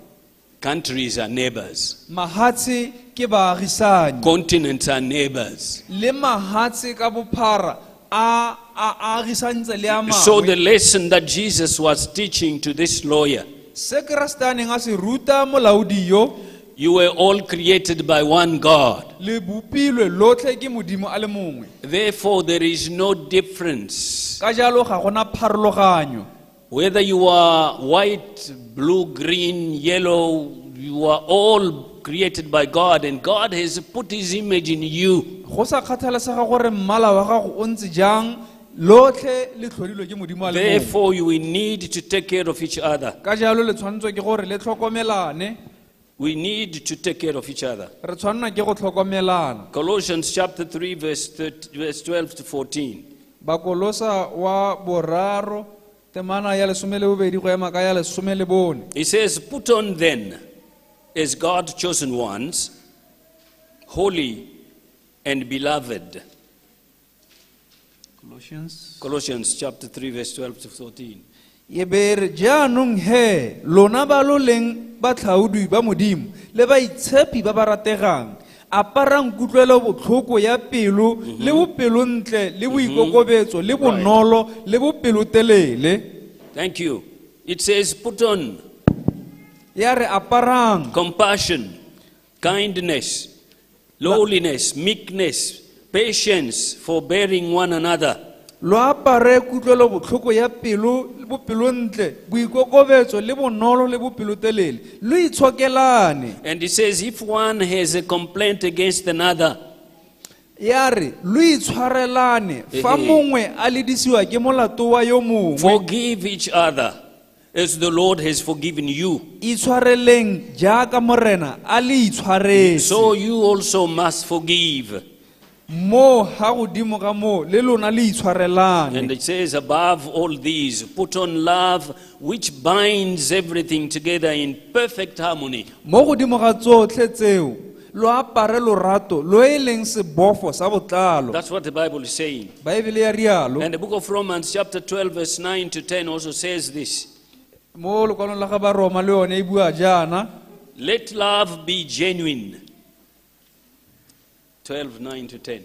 Countries are neighbors, Mahatshe ke baagisanyi, continents are neighbors. le mahatshe ka bophara a a agisantse le a So, the mangwe. lesson that Jesus was teaching to this lawyer, Se Keresete a neng a se ruta molaodi yo, you were all created by one God. le bopilwe lotlhe ke Modimo a le mongwe. Therefore, there is no difference. Ka jalo ga gona pharologanyo. Whether you are white, blue, green, yellow, you are all created by God, and God has put His image in you. Go sa kgathalesega gore mmala wa gago o ntse jang, lotlhe le tlhodilwe ke Modimo a le mongwe. Therefore, you will need to take care of each other. Ka jalo le tshwanetswe ke gore le tlhokomelane. We need to take care of each other. Re tshwanela ke go tlhokomelana. Colossians chapter 3, verse 13, verse 12 to 14. Bakolosa wa boraro temana ya 12 go ema ka ya 14. He says, Put on then, as God chosen ones, holy and beloved. Colossians. Colossians chapter 3, verse 12 to 14. E be re jaanong he lona ba lo leng batlhaodi ba Modimo le baitshepi ba ba rategang, aparang kutlwelo botlhoko ya pelo le bopelontle le boikokobetso le bonolo le bopelotelele. Thank you. It says, Put on Ya re aparang compassion, kindness, lowliness, meekness, patience, forbearing one another. Lo apare kutlwelo botlhoko ya pelo le bopelontle, boikokobetso le bonolo le bopelotelele, lo itshokelane. And it says, If one has a complaint against another, Ya re lo itshwarelane fa Ehe. mongwe a ledisiwa ke molato wa yo mongwe. forgive each other as the Lord has forgiven you. Itshwareleng jaaka Morena a le itshwaretse. So you also must forgive. Mo ha godimo ga moo le lona le itshwarelane. And it says, above all these, put on love, which binds everything together in perfect harmony. Mo godimo ga tsotlhe tseo lo apare lorato lo e leng sebofo sa botlalo. That's what the Bible is saying. Baebele ya rialo. And the book of Romans, chapter 12, verse 9 to 10, also says this. Mo lokwalong la ga Baroma le yone e bua jaana. Let love be genuine. 12, 9 to 10.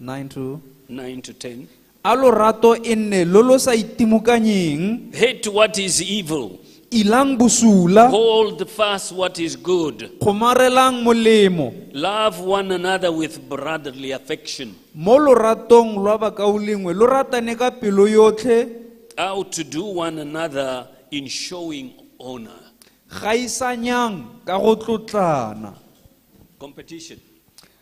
9 to 9 to 10. A lorato e nne lo lo sa itimokanyeng. Hate what is evil, Ilang bosula, hold fast what is good, kgomarelang molemo. love one another with brotherly affection. Mo loratong lwa bakaulengwe lo ratane ka pelo yotlhe. Outdo one another in showing honor. Gaisanyang ka go tlotlana. Competition.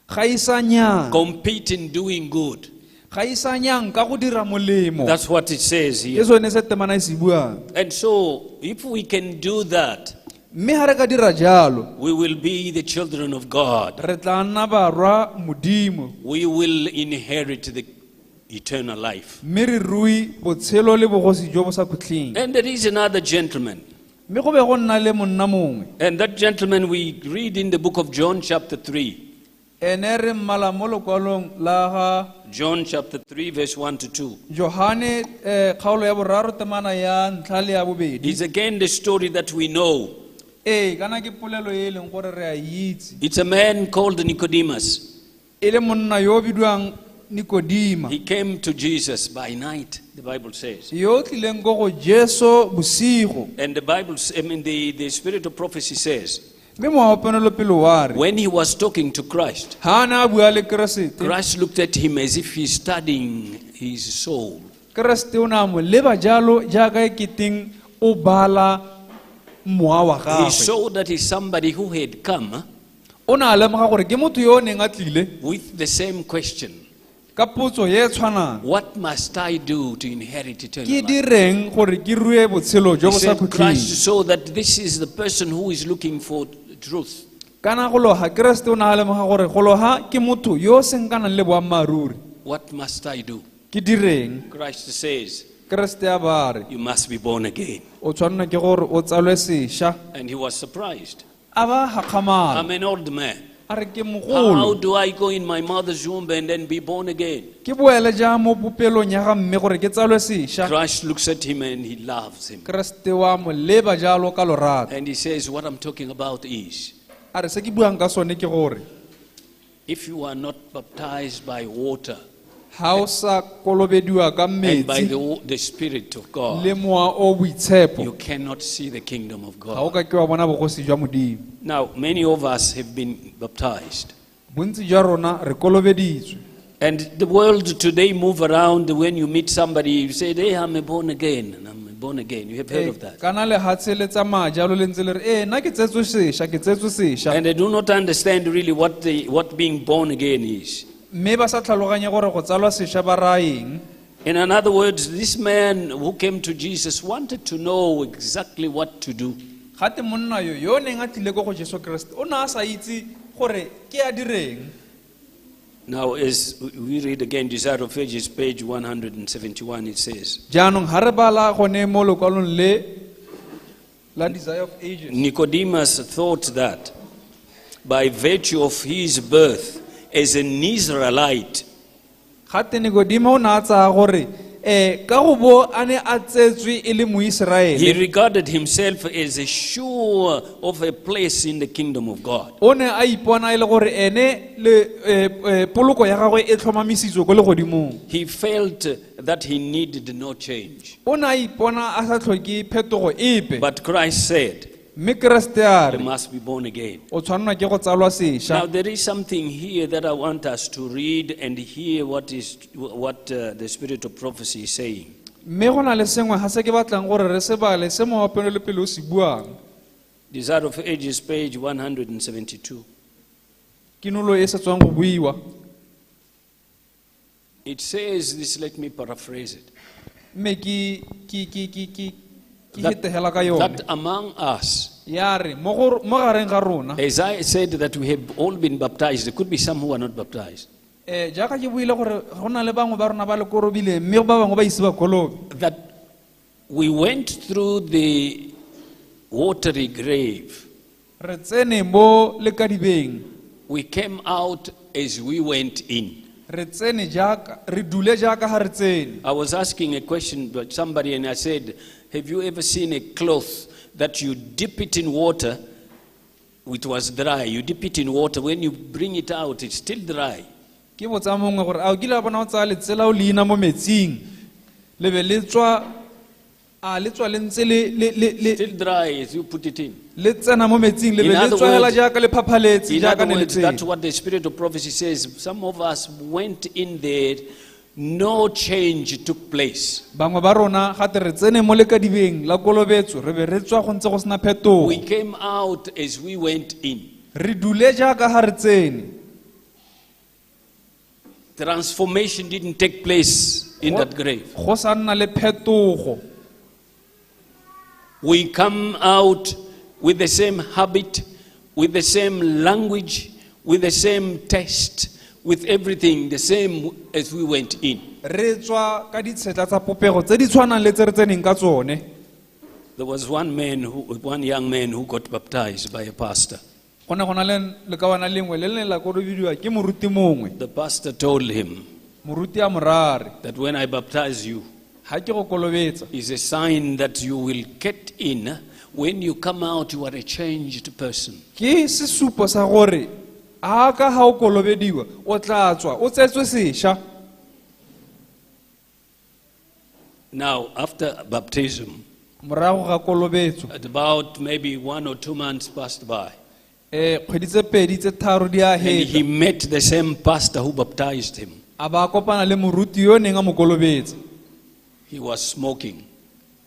Gaisanyang. Compete in doing good. Gaisanyang ka go dira molemo. That's what it says Ke here. sone se temana e se buang. And so, if we can do that, Mme ga re ka dira jalo, we will be the children of God. re tla nna barwa Modimo, We will inherit the eternal life. mme re rui botshelo le bogosi jo bo sa khutleng. And there is another gentleman. Mme go be go nna le monna mongwe. And that gentleman we read in the book of John, chapter 3. Ene re mmala mo lokwalong la ga John chapter 3, verse 1 to 2. Johane, kgaolo ya boraro temana ya ntlha le ya bobedi. It's again the story that we know. Ee, kana ke polelo e e leng gore re a itse. It's a man called Nicodemus. E le monna yo o bidiwang Nikodima, He came to Jesus by night, the Bible says. yo o tlileng ko go Jesu bosigo. And the Bible, I mean, the spirit of prophecy says, Mme mowa wa ponelopele wa re, when he was talking to Christ, ha a ne a bua le Keresete, Christ looked at him as if he's studying his soul. Keresete o ne a mo leba jalo jaaka e keteng o bala mowa wa He gagwe. saw that he's somebody who had come O ne a lemoga gore ke motho yo o neng a tlile with the same question. ka potso e e tshwanang. What must I do to inherit eternal Ke life? direng gore ke rue botshelo jo He bo sa said, Christ khutleng? saw that this is the person who is looking for truth. Kana go loga Keresete o ne a lemoga gore go loga ke motho yo o senkanang le boammaaruri. What must I do? Ke direng? Christ says, Keresete a ba re You must be born again. O tshwanela ke gore o tsalwe sešwa. And he was surprised. A ba gakgamala. I'm an old man. A re ke How mogolo. do I go in my mother's womb and then be born again? Ke boele jang mo popelong ya ga mme gore ke tsalwe sešwa? Christ looks at him and he loves him. Keresete wa mo leba jalo ka lorato. And he says, What I'm talking about is A re se ke buang ka sone ke gore if you are not baptized by water ga o sa kolobediwa ka and by metsi the Spirit of God, le mowa o boitshepo you cannot see the kingdom of ga o God. ka ke wa bona bogosi jwa Modimo. Now, many of us have been baptized. Bontsi jwa rona re kolobeditswe. And the world today move around. When you meet somebody, you say, Hey, I'm a born again. And I'm a born again. You have heard of that. Kana lehatshe le tsamaya jalo le ntse le re ee nna ke tsetswe sešwa ke tsetswe sešwa. And they do not understand really what being born again is. Mme ba sa tlhaloganye gore go tsalwa sešwa ba raya eng. In other words, this man who came to Jesus wanted to know exactly what to do. Gate monna yo yo o neng a tlile ko go Jesu Keresete o ne a sa itse gore ke a direng. Now, as we read again, Desire of Ages, page 171, it says, Jaanong ga re bala gone mo lokwalong le la Desire of Ages. Nicodemus thought that by virtue of his birth as an Israelite, Gate Nikodimo o ne a tsaya gore ka go bo a ne a tsetswe e le Moiseraele, he regarded himself as sure of a place in the kingdom of God. O ne a ipona e le gore ene le poloko ya gagwe e tlhomamisitswe ko legodimong. He felt that he needed no change. O ne a ipona a sa tlhoke phetogo epe. But Christ said, Mme Keresete a You re must be born again. o tshwanelwa ke go tsalwa sešwa. Now, there is something here that I want us to read and hear what the Spirit of prophecy is saying. Mme go na le sengwe ga se ke batlang gore re se bale se mowa ponelopele o se buang. Desire of Ages, page 172. Kinolo e sa tswang go buiwa. It says this, let me paraphrase it. Mme ke hetehela ka yone. That among us, Ya re mo gareng ga rona, as I said that we have all been baptized, there could be some who are not baptized. Jaaka ke buile gore go na le bangwe ba rona ba le korobileng mme ba bangwe ba ise ba kolobe. That we went through the watery grave. Re tsene mo lekadibeng. We came out as we went in. Re tsene jaaka re dule jaaka ha re tsene. I was asking a question to somebody and I said, have you ever seen a cloth that you dip it in water, it was dry, you dip it in water, when you bring it out, it's still dry. Ke botsa mongwe gore a o kile wa bona o tsaya letsela o leina mo metsing le be le tswa a le tswa le ntse le Still dry as you put it in. le tsena mo metsing le In be le other tswa hela words- jaaka le phaphaletse In jaaka other ne le words, that's tsene. what the Spirit of prophecy says. Some of us went in there, no change took place. Bangwe ba rona gate re tsene mo lekadibeng la kolobetso re be re tswa go ntse go sena phetogo. We came out as we went in. Re dule jaaka ha re tsene. Transformation didn't take place in that grave. Go sa nna le phetogo. We come out with the same habit, with the same language, with the same taste, with everything the same as we went in. Re tswa ka ditshetla tsa popego tse di tshwanang le tse re tseneng ka tsone. There was one young man who got baptized by a pastor. Go ne go na le lekawana lengwe le le neng la kolobediwa ke moruti mongwe. The pastor told him Moruti a mo raya that when I baptize you, ha ke go kolobetsa is a sign that you will get in. When you come out, you are a changed person. Ke sesupo sa gore a ka ha o kolobediwa o tla tswa o tsetswe sešwa. Now, after baptism, Morago ga kolobetso, at about maybe 1 or 2 months passed by, kgwedi tse pedi tse tharo di a and he heta, met the same pastor who baptized him. A ba kopana le moruti yo neng a mo kolobetsa. He was smoking.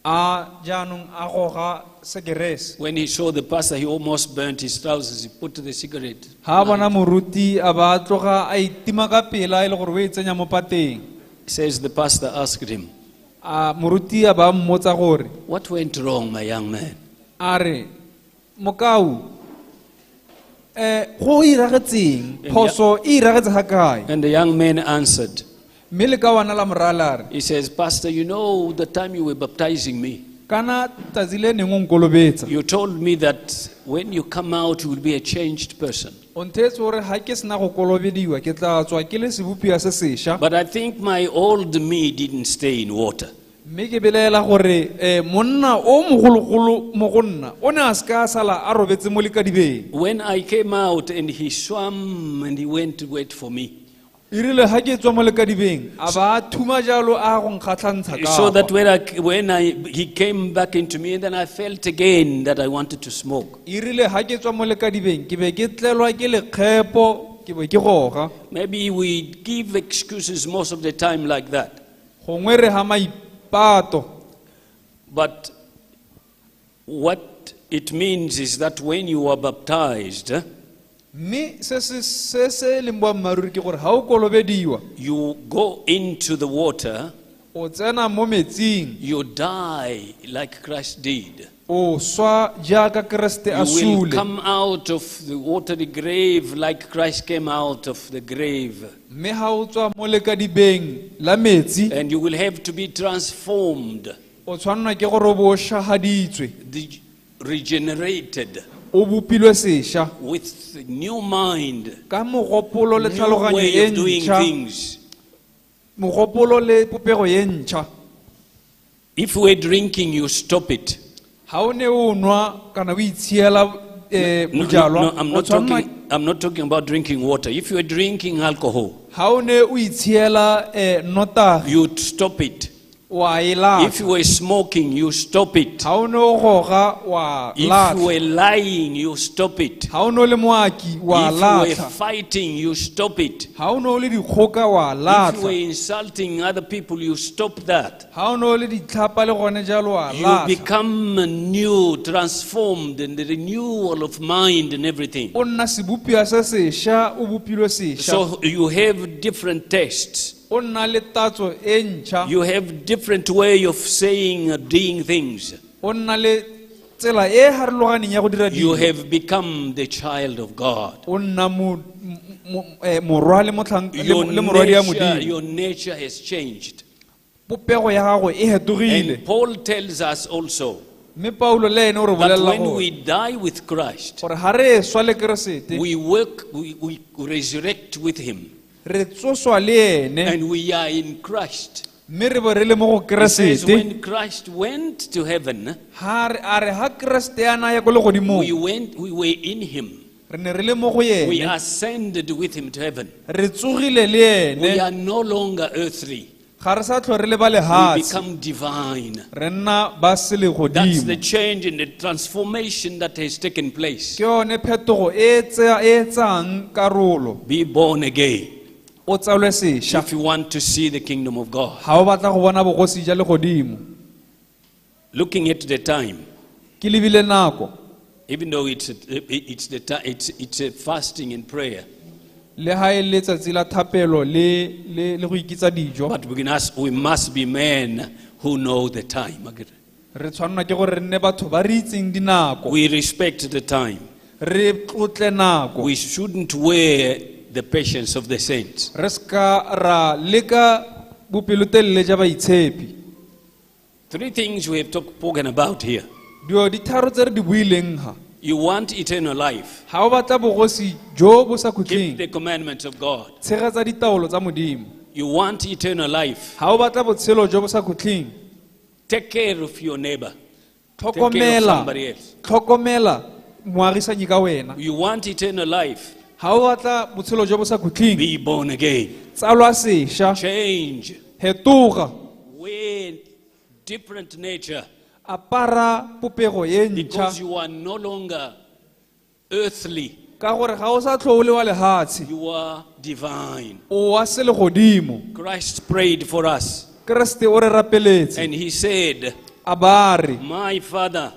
A jaanong a goga sekerese. When he saw the pastor, he almost burnt his trousers. He put the cigarette. Ha a bona moruti a ba tloga a itima ka pela e le gore o e tsenya mo pateng. Says the pastor asked him, A moruti a ba mmotsa gore, What went wrong, my young man? A re mokau go iragetseng And phoso e iragetse ga kae? And the young man answered, Mme lekawana la moraya la re he says, Pastor, you know the time you were baptizing me, kana tsatsi le neng o nkolobetsa you told me that when you come out, you will be a changed person. O nthetse gore ga ke sena go kolobediwa ke tla tswa ke le sebopiwa se sešwa. But I think my old me didn't stay in water. Mme ke belaela gore monna o mogologolo mo go nna o ne a se ka a sala a robetse mo lekadibeng. When I came out and he swam and he went to wait for me. E rile ga ke tswa mo lekadibeng a ba a thuma jalo a go nkgatlhantsha ka So that kwa. when he came back into me, and then I felt again that I wanted to smoke. E rile ga ke tswa mo lekadibeng ke be ke tlelwa ke lekgepo ke be ke goga. Maybe we give excuses most of the time like that. Gongwe re ga maipato. But what it means is that when you are baptized, Mme se se se se leng boammaaruri ke gore ga o kolobediwa you go into the water, o tsena mo metsing you die like Christ did. O swa jaaka Keresete a You will sule. come out of the watery grave like Christ came out of the grave. Mme ga o tswa mo lekadibeng la metsi And you will have to be transformed, o tshwanelwa ke gore o bo o šagaditswe regenerated o bopilwe sešwa with new mind, ka mogopolo le new tlhaloganyo way e of doing ntšha things. mogopolo le popego ye ntšha. If we're drinking, you stop it. Ga o ne o nwa kana o itshiela No, no, bojalwa no, I'm o not tshwanelwa talking, I'm not talking about drinking water. If you're drinking alcohol, ga o ne o itshiela nnotagi you stop it. wa e If latlha. you were smoking, you stop it. Ga o ne o goga wa If you latlha. were lying, you stop it. Ga o ne o le moaki wa If you were latlha. fighting, you stop it. Ga o ne o le dikgoka wa If you latlha. were insulting other people, you stop that. Ga o ne o le ditlhapa le gone jalo wa You latlha. become new, transformed, and the renewal of mind and everything. O nna sebopiwa se sešwa o bopilwe sešwa. So you have different tastes. O nna le tatso e ntšha. You have different way of saying and doing things. O nna le tsela e harologaneng ya go dira You dilo. have become the child of God. O nna morwa le Your le morwadi ya nature, Modimo. your nature has changed. Popego ya gago e hetogile. And Paul tells us also Mme Paulo le ene o re that bolelela when gore we die with Christ, gore ga re swa le Keresete we resurrect with him. Re tsoswa le ene And we are in Christ. Mme re bo re le mo go He says Keresete. when Christ went to heaven, Ha re a re ha Keresete a na ya ko legodimong we were in him. Re ne re le mo go We ene. Ascended with him to heaven. Re tsogile le We ene. are no longer earthly. Ga re sa tlhole re le ba We lehatshe. become divine. Re nna ba That's the selegodimo. change and the transformation that has taken place. Ke yone phetogo e e tsayang karolo. Be born again O tsalwe sešwa if you want to see the kingdom of God. ga o batla go bona bogosi jwa legodimo. Looking at the time, Ke lebile nako even though it's a fasting and prayer, le ha e le letsatsi la thapelo le go ikitsa dijo but we must be men who know the time. Re tshwanelwa ke gore re nne batho ba re itseng dinako. We respect the time. Re tlotle nako. We shouldn't wear the patience of the saints. Re seka ra leka bopelotelele ja baitshepi. Three things we have spoken about here. Dilo di tharo tse re di buileng ha. You want eternal life. Ga o batla bogosi jo bo sa Keep khutleng the commandments of God. Tshegetsa ditaolo tsa Modimo. You want eternal life. Ga o batla botshelo jo bo sa khutleng Take care of your neighbor. Take care of tlhokomela somebody else. Tlhokomela moagisanyi ka wena. You want eternal life. Ga o batla botshelo jo bo sa khutleng Be born again. Tsalwa sešwa. Change. Hetoga. Wear different nature. Apara popego ye ntšha Because you are no longer earthly. Ka gore ga o sa tlhole wa lehatshe You are divine. O wa selegodimo. Christ prayed for us. Keresete o re rapeletse And he said, a ba re My Father,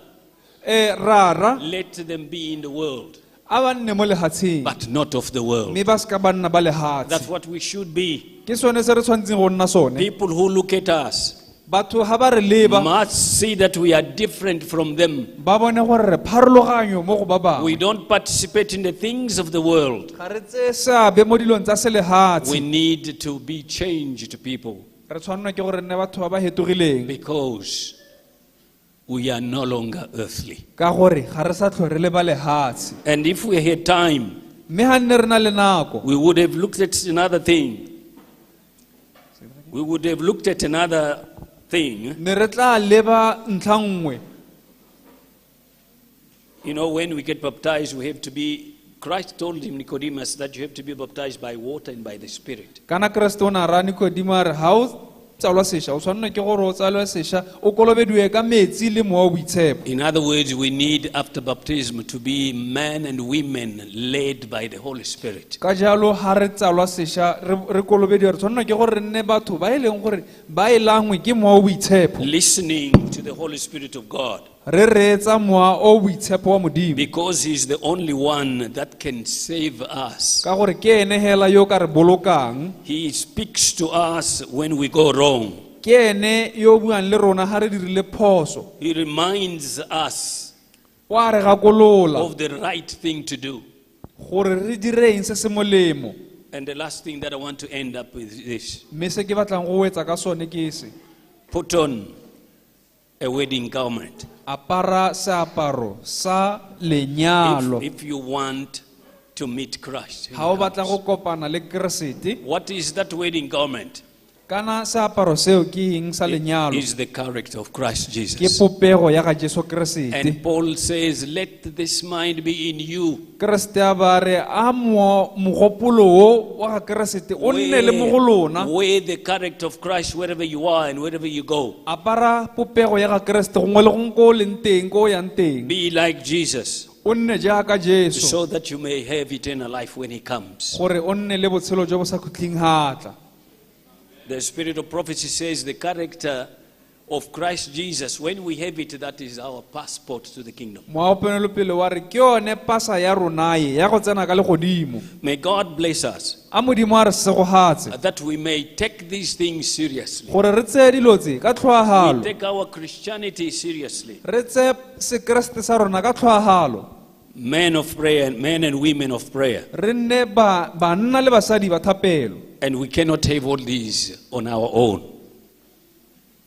rara let them be in the world, a ba nne mo lehatsheng but not of the world. Mme ba seka ba nna ba That's lehatshe. what we should be. Ke sone se re tshwanetseng go nna sone. People who look at us, Batho ga ba re leba must see that we are different from them. Ba bone gore re pharologanyo mo go ba We bangwe. Don't participate in the things of the world. Ga re tseye seabe mo dilong tsa We selehatshe. Need to be changed people Re tshwanelwa ke gore re nne batho ba ba hetogileng because we are no longer earthly. Ka gore ga re sa tlhole re le ba lehatshe. And if we had time, Mme ga nne re na le nako we would have looked at another thing. We would have looked at another thing. Ne re tla leba ntlha nngwe. When we get baptized, we have to be, Christ told him, Nicodemus, that you have to be baptized by water and by the Spirit. Kana Keresete o ne a raya Nikodimo a re ga o tsalwa sešwa o tshwanelwa ke gore o tsalwe sešwa o kolobediwe ka metsi le mowa o boitshepo. In other words, we need, after baptism, to be men and women led by the Holy Spirit. Ka jalo ga re tsalwa sešwa re kolobediwa re tshwanelwa ke gore re nne batho ba e leng gore ba e langwe ke mowa o boitshepo. Listening to the Holy Spirit of God. Re reetsa mowa o boitshepo wa Modimo. Because He's the only one that can save us. Ka gore ke ene hela yo o ka re bolokang. He speaks to us when we go wrong. Ke ene yo o buang le rona ga re dirile phoso. He reminds us O a re gakolola of the right thing to do. Gore re direng se se molemo. And the last thing that I want to end up with is this. Mme se ke batlang go wetsa ka sone ke se. Put on a wedding garment. Apara seaparo sa lenyalo. If you want to meet Christ when Ga o he batla comes. Go kopana le Keresete. What is that wedding garment? Kana seaparo seo ke eng sa lenyalo? Is the character of Christ Ke Jesus. popego ya ga Jesu Keresete. And Paul says, let this mind be in you. Keresete a ba re a mogopolo o wa ga Keresete o nne le mo go lona. Wear the character of Christ wherever you are and wherever you go. Apara popego ya ga Keresete gongwe le gongwe ko o leng teng ko o yang teng. Be like Jesus O nne jaaka Jesu so that you may have eternal life when he comes. Gore o nne le botshelo jo bo sa khutleng ha tla. The spirit of prophecy says the character of Christ Jesus, when we have it, that is our passport to the kingdom. Mowa wa ponelopele wa re ke yone pasa ya rona e ya go tsena ka legodimo. May God bless us A Modimo a re segogatse that we may take these things seriously. Gore re tseye dilo tse ka We tlhoahalo. take our Christianity seriously. Re tseye sekeresete sa rona ka tlhoahalo. Men of prayer, men and women of prayer. Re nne banna le basadi ba thapelo. And we cannot have all these on our own.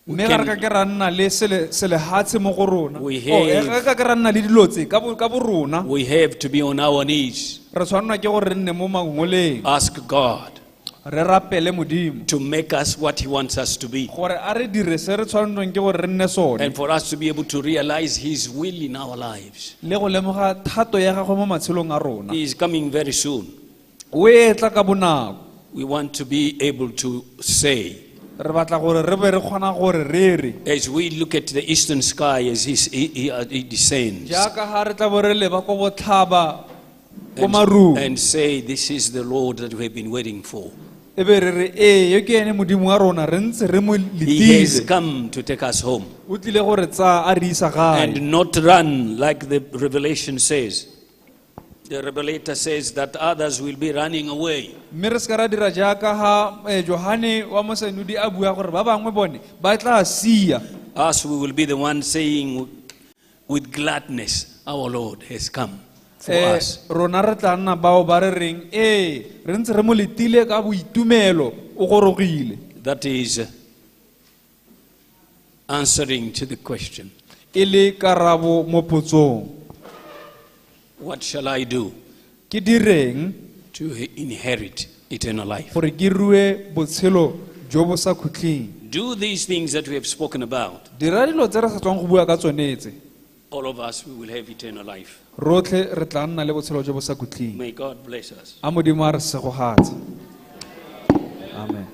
Mme ga re ka ke ra nna le selehatshe mo go rona. We Oh, ga re ka ke ra nna le dilo tse ka bo rona. We have to be on our knees. Re tshwanelwa ke gore re nne mo mangoleng. Ask God Re rapele Modimo to make us what He wants us to be. Gore a re dire se re tshwanelwang ke gore re nne sone. And for us to be able to realize His will in our lives. Le go lemoga thato ya gagwe mo matshelong a rona. He is coming very soon. O etla ka bonako. We want to be able to say, Re batla gore re be re kgona gore re re as we look at the eastern sky as he descends, jaaka ga re tla bo re leba ko botlhaba ko marung and say, this is the Lord that we have been waiting for. E be re re ee yo ke ene Modimo wa rona re ntse re mo He has letile. Come to take us home. O tlile gore tsaya a re isa gae. And not run like the Revelation says. The Revelator says that others will be running away. Mme re se ka ra dira jaaka ga Johane wa mosenodi a bua gore ba bangwe bone ba tla sia. Us, we will be the ones saying with gladness, our Lord has come for us. Rona re tla nna bao ba re reng ee re ntse re mo letile ka boitumelo o gorogile. That is answering to the question, E le karabo mo potsong what shall I do ke direng to inherit eternal life? Gore ke rue botshelo jo bo sa khutleng. Do these things that we have spoken about. Dira dilo tse re sa tswang go bua ka tsone tse. All of us, we will have eternal life. Rotlhe re tla nna le botshelo jo bo sa khutleng. May God bless us. A Modimo a re segogatse. Amen.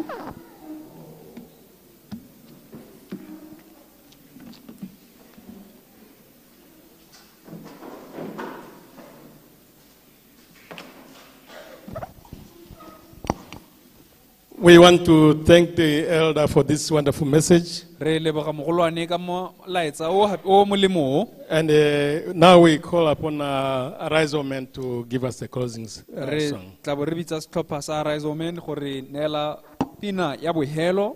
We want to thank the elder for this wonderful message. Re leboga mogolwane ka molaetsa o molemo o. And now we call upon Arise O Men to give us the closing Re song. Tla bo re bitsa setlhopha sa Arise O Men gore neela pina ya bohelo.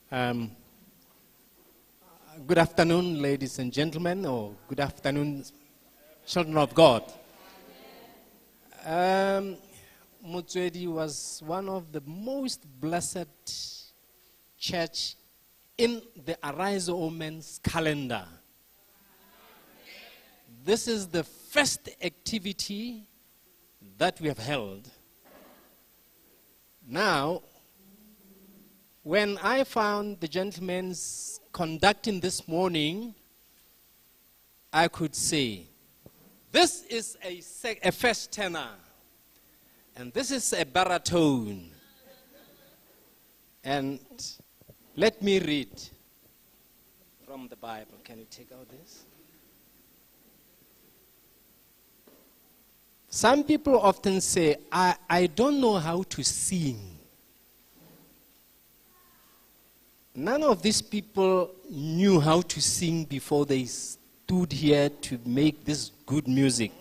Good afternoon, ladies and gentlemen, or good afternoon, children of God. Motswedi was one of the most blessed church in the Arise O Men's calendar. This is the first activity that we have held. Now, when I found the gentlemen conducting this morning, I could say, this is a first tenor, and this is a baritone. And let me read from the Bible. Can you take out this? Some people often say, I don't know how to sing. None of these people knew how to sing before they stood here to make this good music.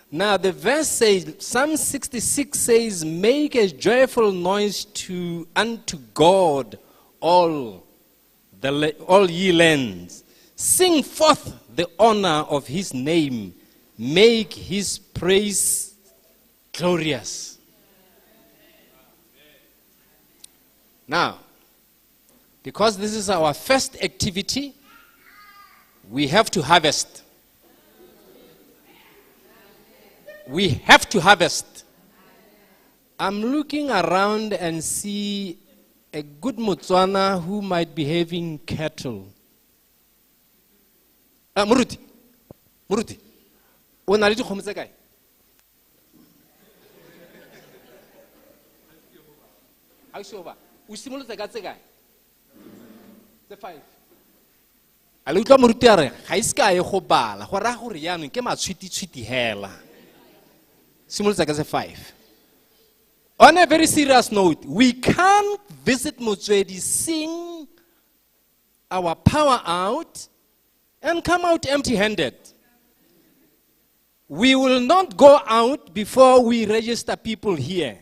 Now the verse says, Psalm 66 says, make a joyful noise unto God, all ye lands. Sing forth the honor of his name. Make his praise glorious. Now, because this is our first activity, we have to harvest. We have to harvest. I'm looking around and see a good Motswana who might be having cattle. Muruti, Muruti, o na le dikgomo tse kae? Ha o se o ba, o simolotse ka tse kae? Tse 5. A le utlwa moruti a re, ga ise ka ye go bala, go raya gore jaanong ke matshwititshwiti hela. Simolotse ka tse 5. On a very serious note, we can't visit Motswedi, sing our power out, and come out empty-handed. We will not go out before we register people here.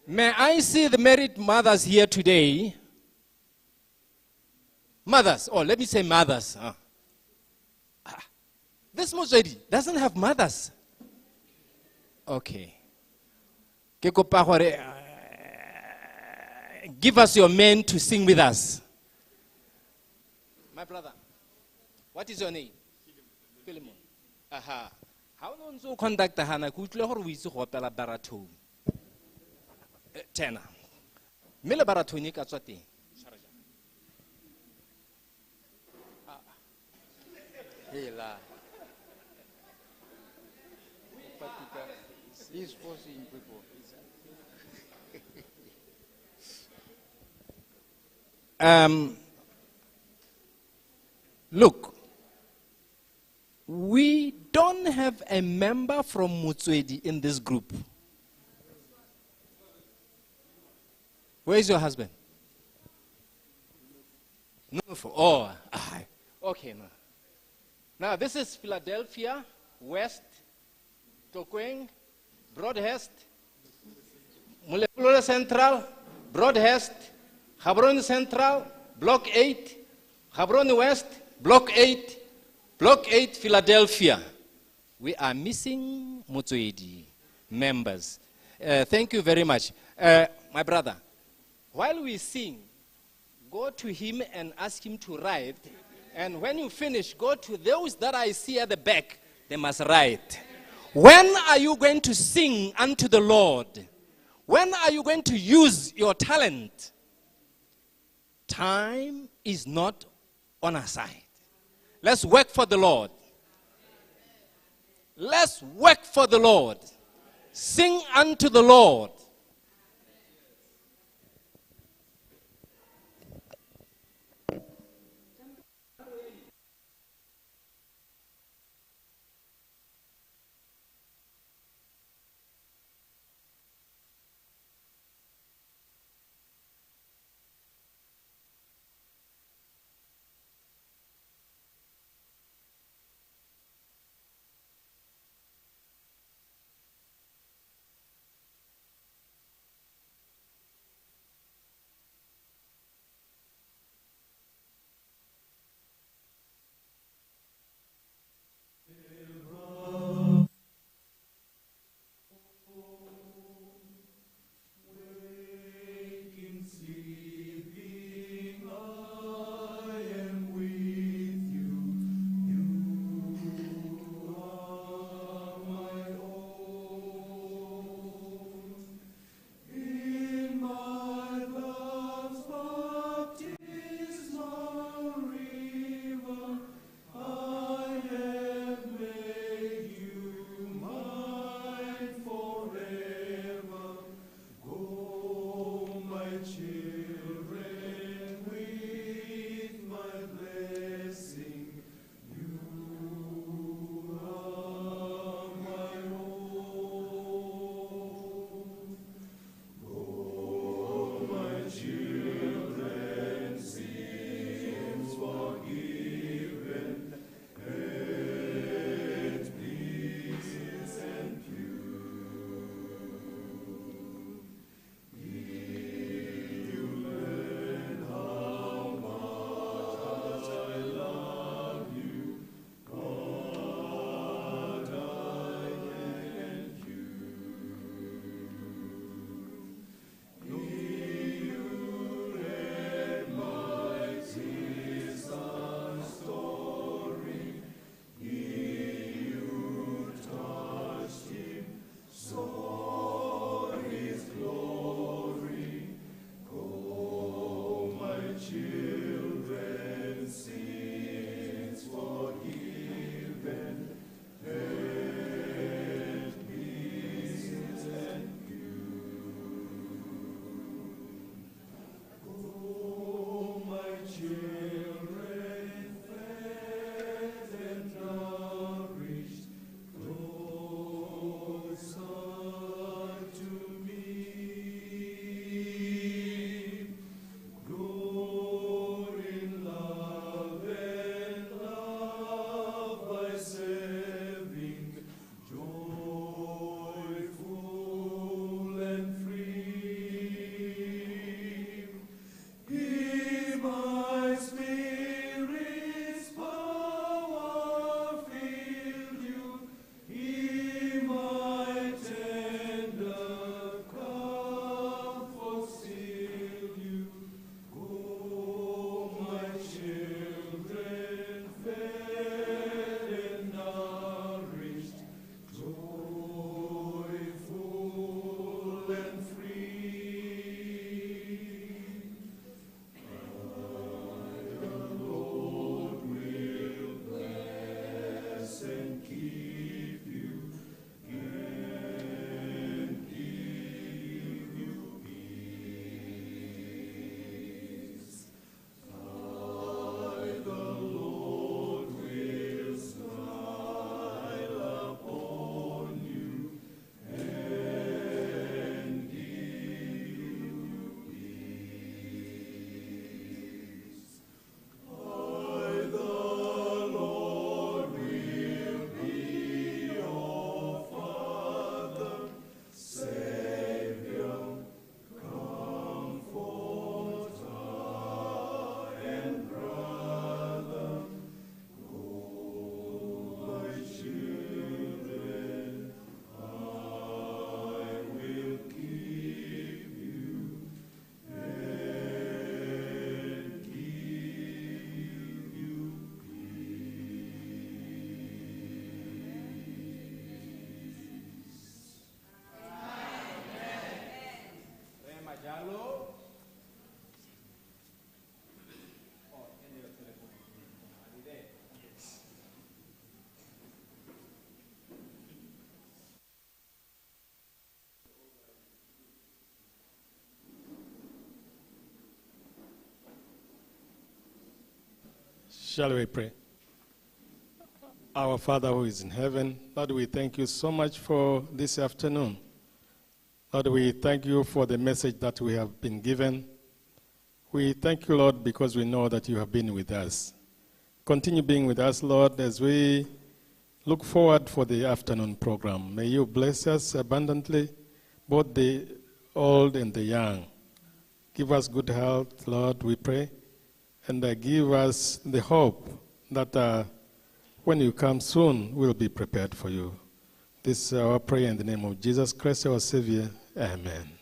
May I see the married mothers here today? Mothers, oh, let me say mothers. Huh? This Motswedi doesn't have mothers. Okay. Ke kopa gore, give us your men to sing with us. My brother, what is your name? Philemon. Aha. How no ntse o conduct hana ke utlwile gore o itse go opela baritone. Tenor. Mme le baritone e ka tswa teng. Hela. He's forcing people. Look, we don't have a member from Motswedi in this group. Where is your husband? No, for, oh, okay. No. Now, this is Philadelphia, West, Tokweng, Broadhurst, Molepolole Central, Broadhurst, Gaborone Central, Block 8, Gaborone West, Block 8, Block 8, Philadelphia. We are missing Motswedi members. Thank you very much. My brother, while we sing, go to him and ask him to write. And when you finish, go to those that I see at the back. They must write. When are you going to sing unto the Lord? When are you going to use your talent? Time is not on our side. Let's work for the Lord. Let's work for the Lord. Sing unto the Lord. Shall we pray? Our Father who is in heaven, Lord, we thank you so much for this afternoon. Lord, we thank you for the message that we have been given. We thank you, Lord, because we know that you have been with us. Continue being with us, Lord, as we look forward for the afternoon program. May you bless us abundantly, both the old and the young. Give us good health, Lord, we pray, and give us the hope that when you come soon, we'll be prepared for you. This is our prayer in the name of Jesus Christ, our Savior. Amen.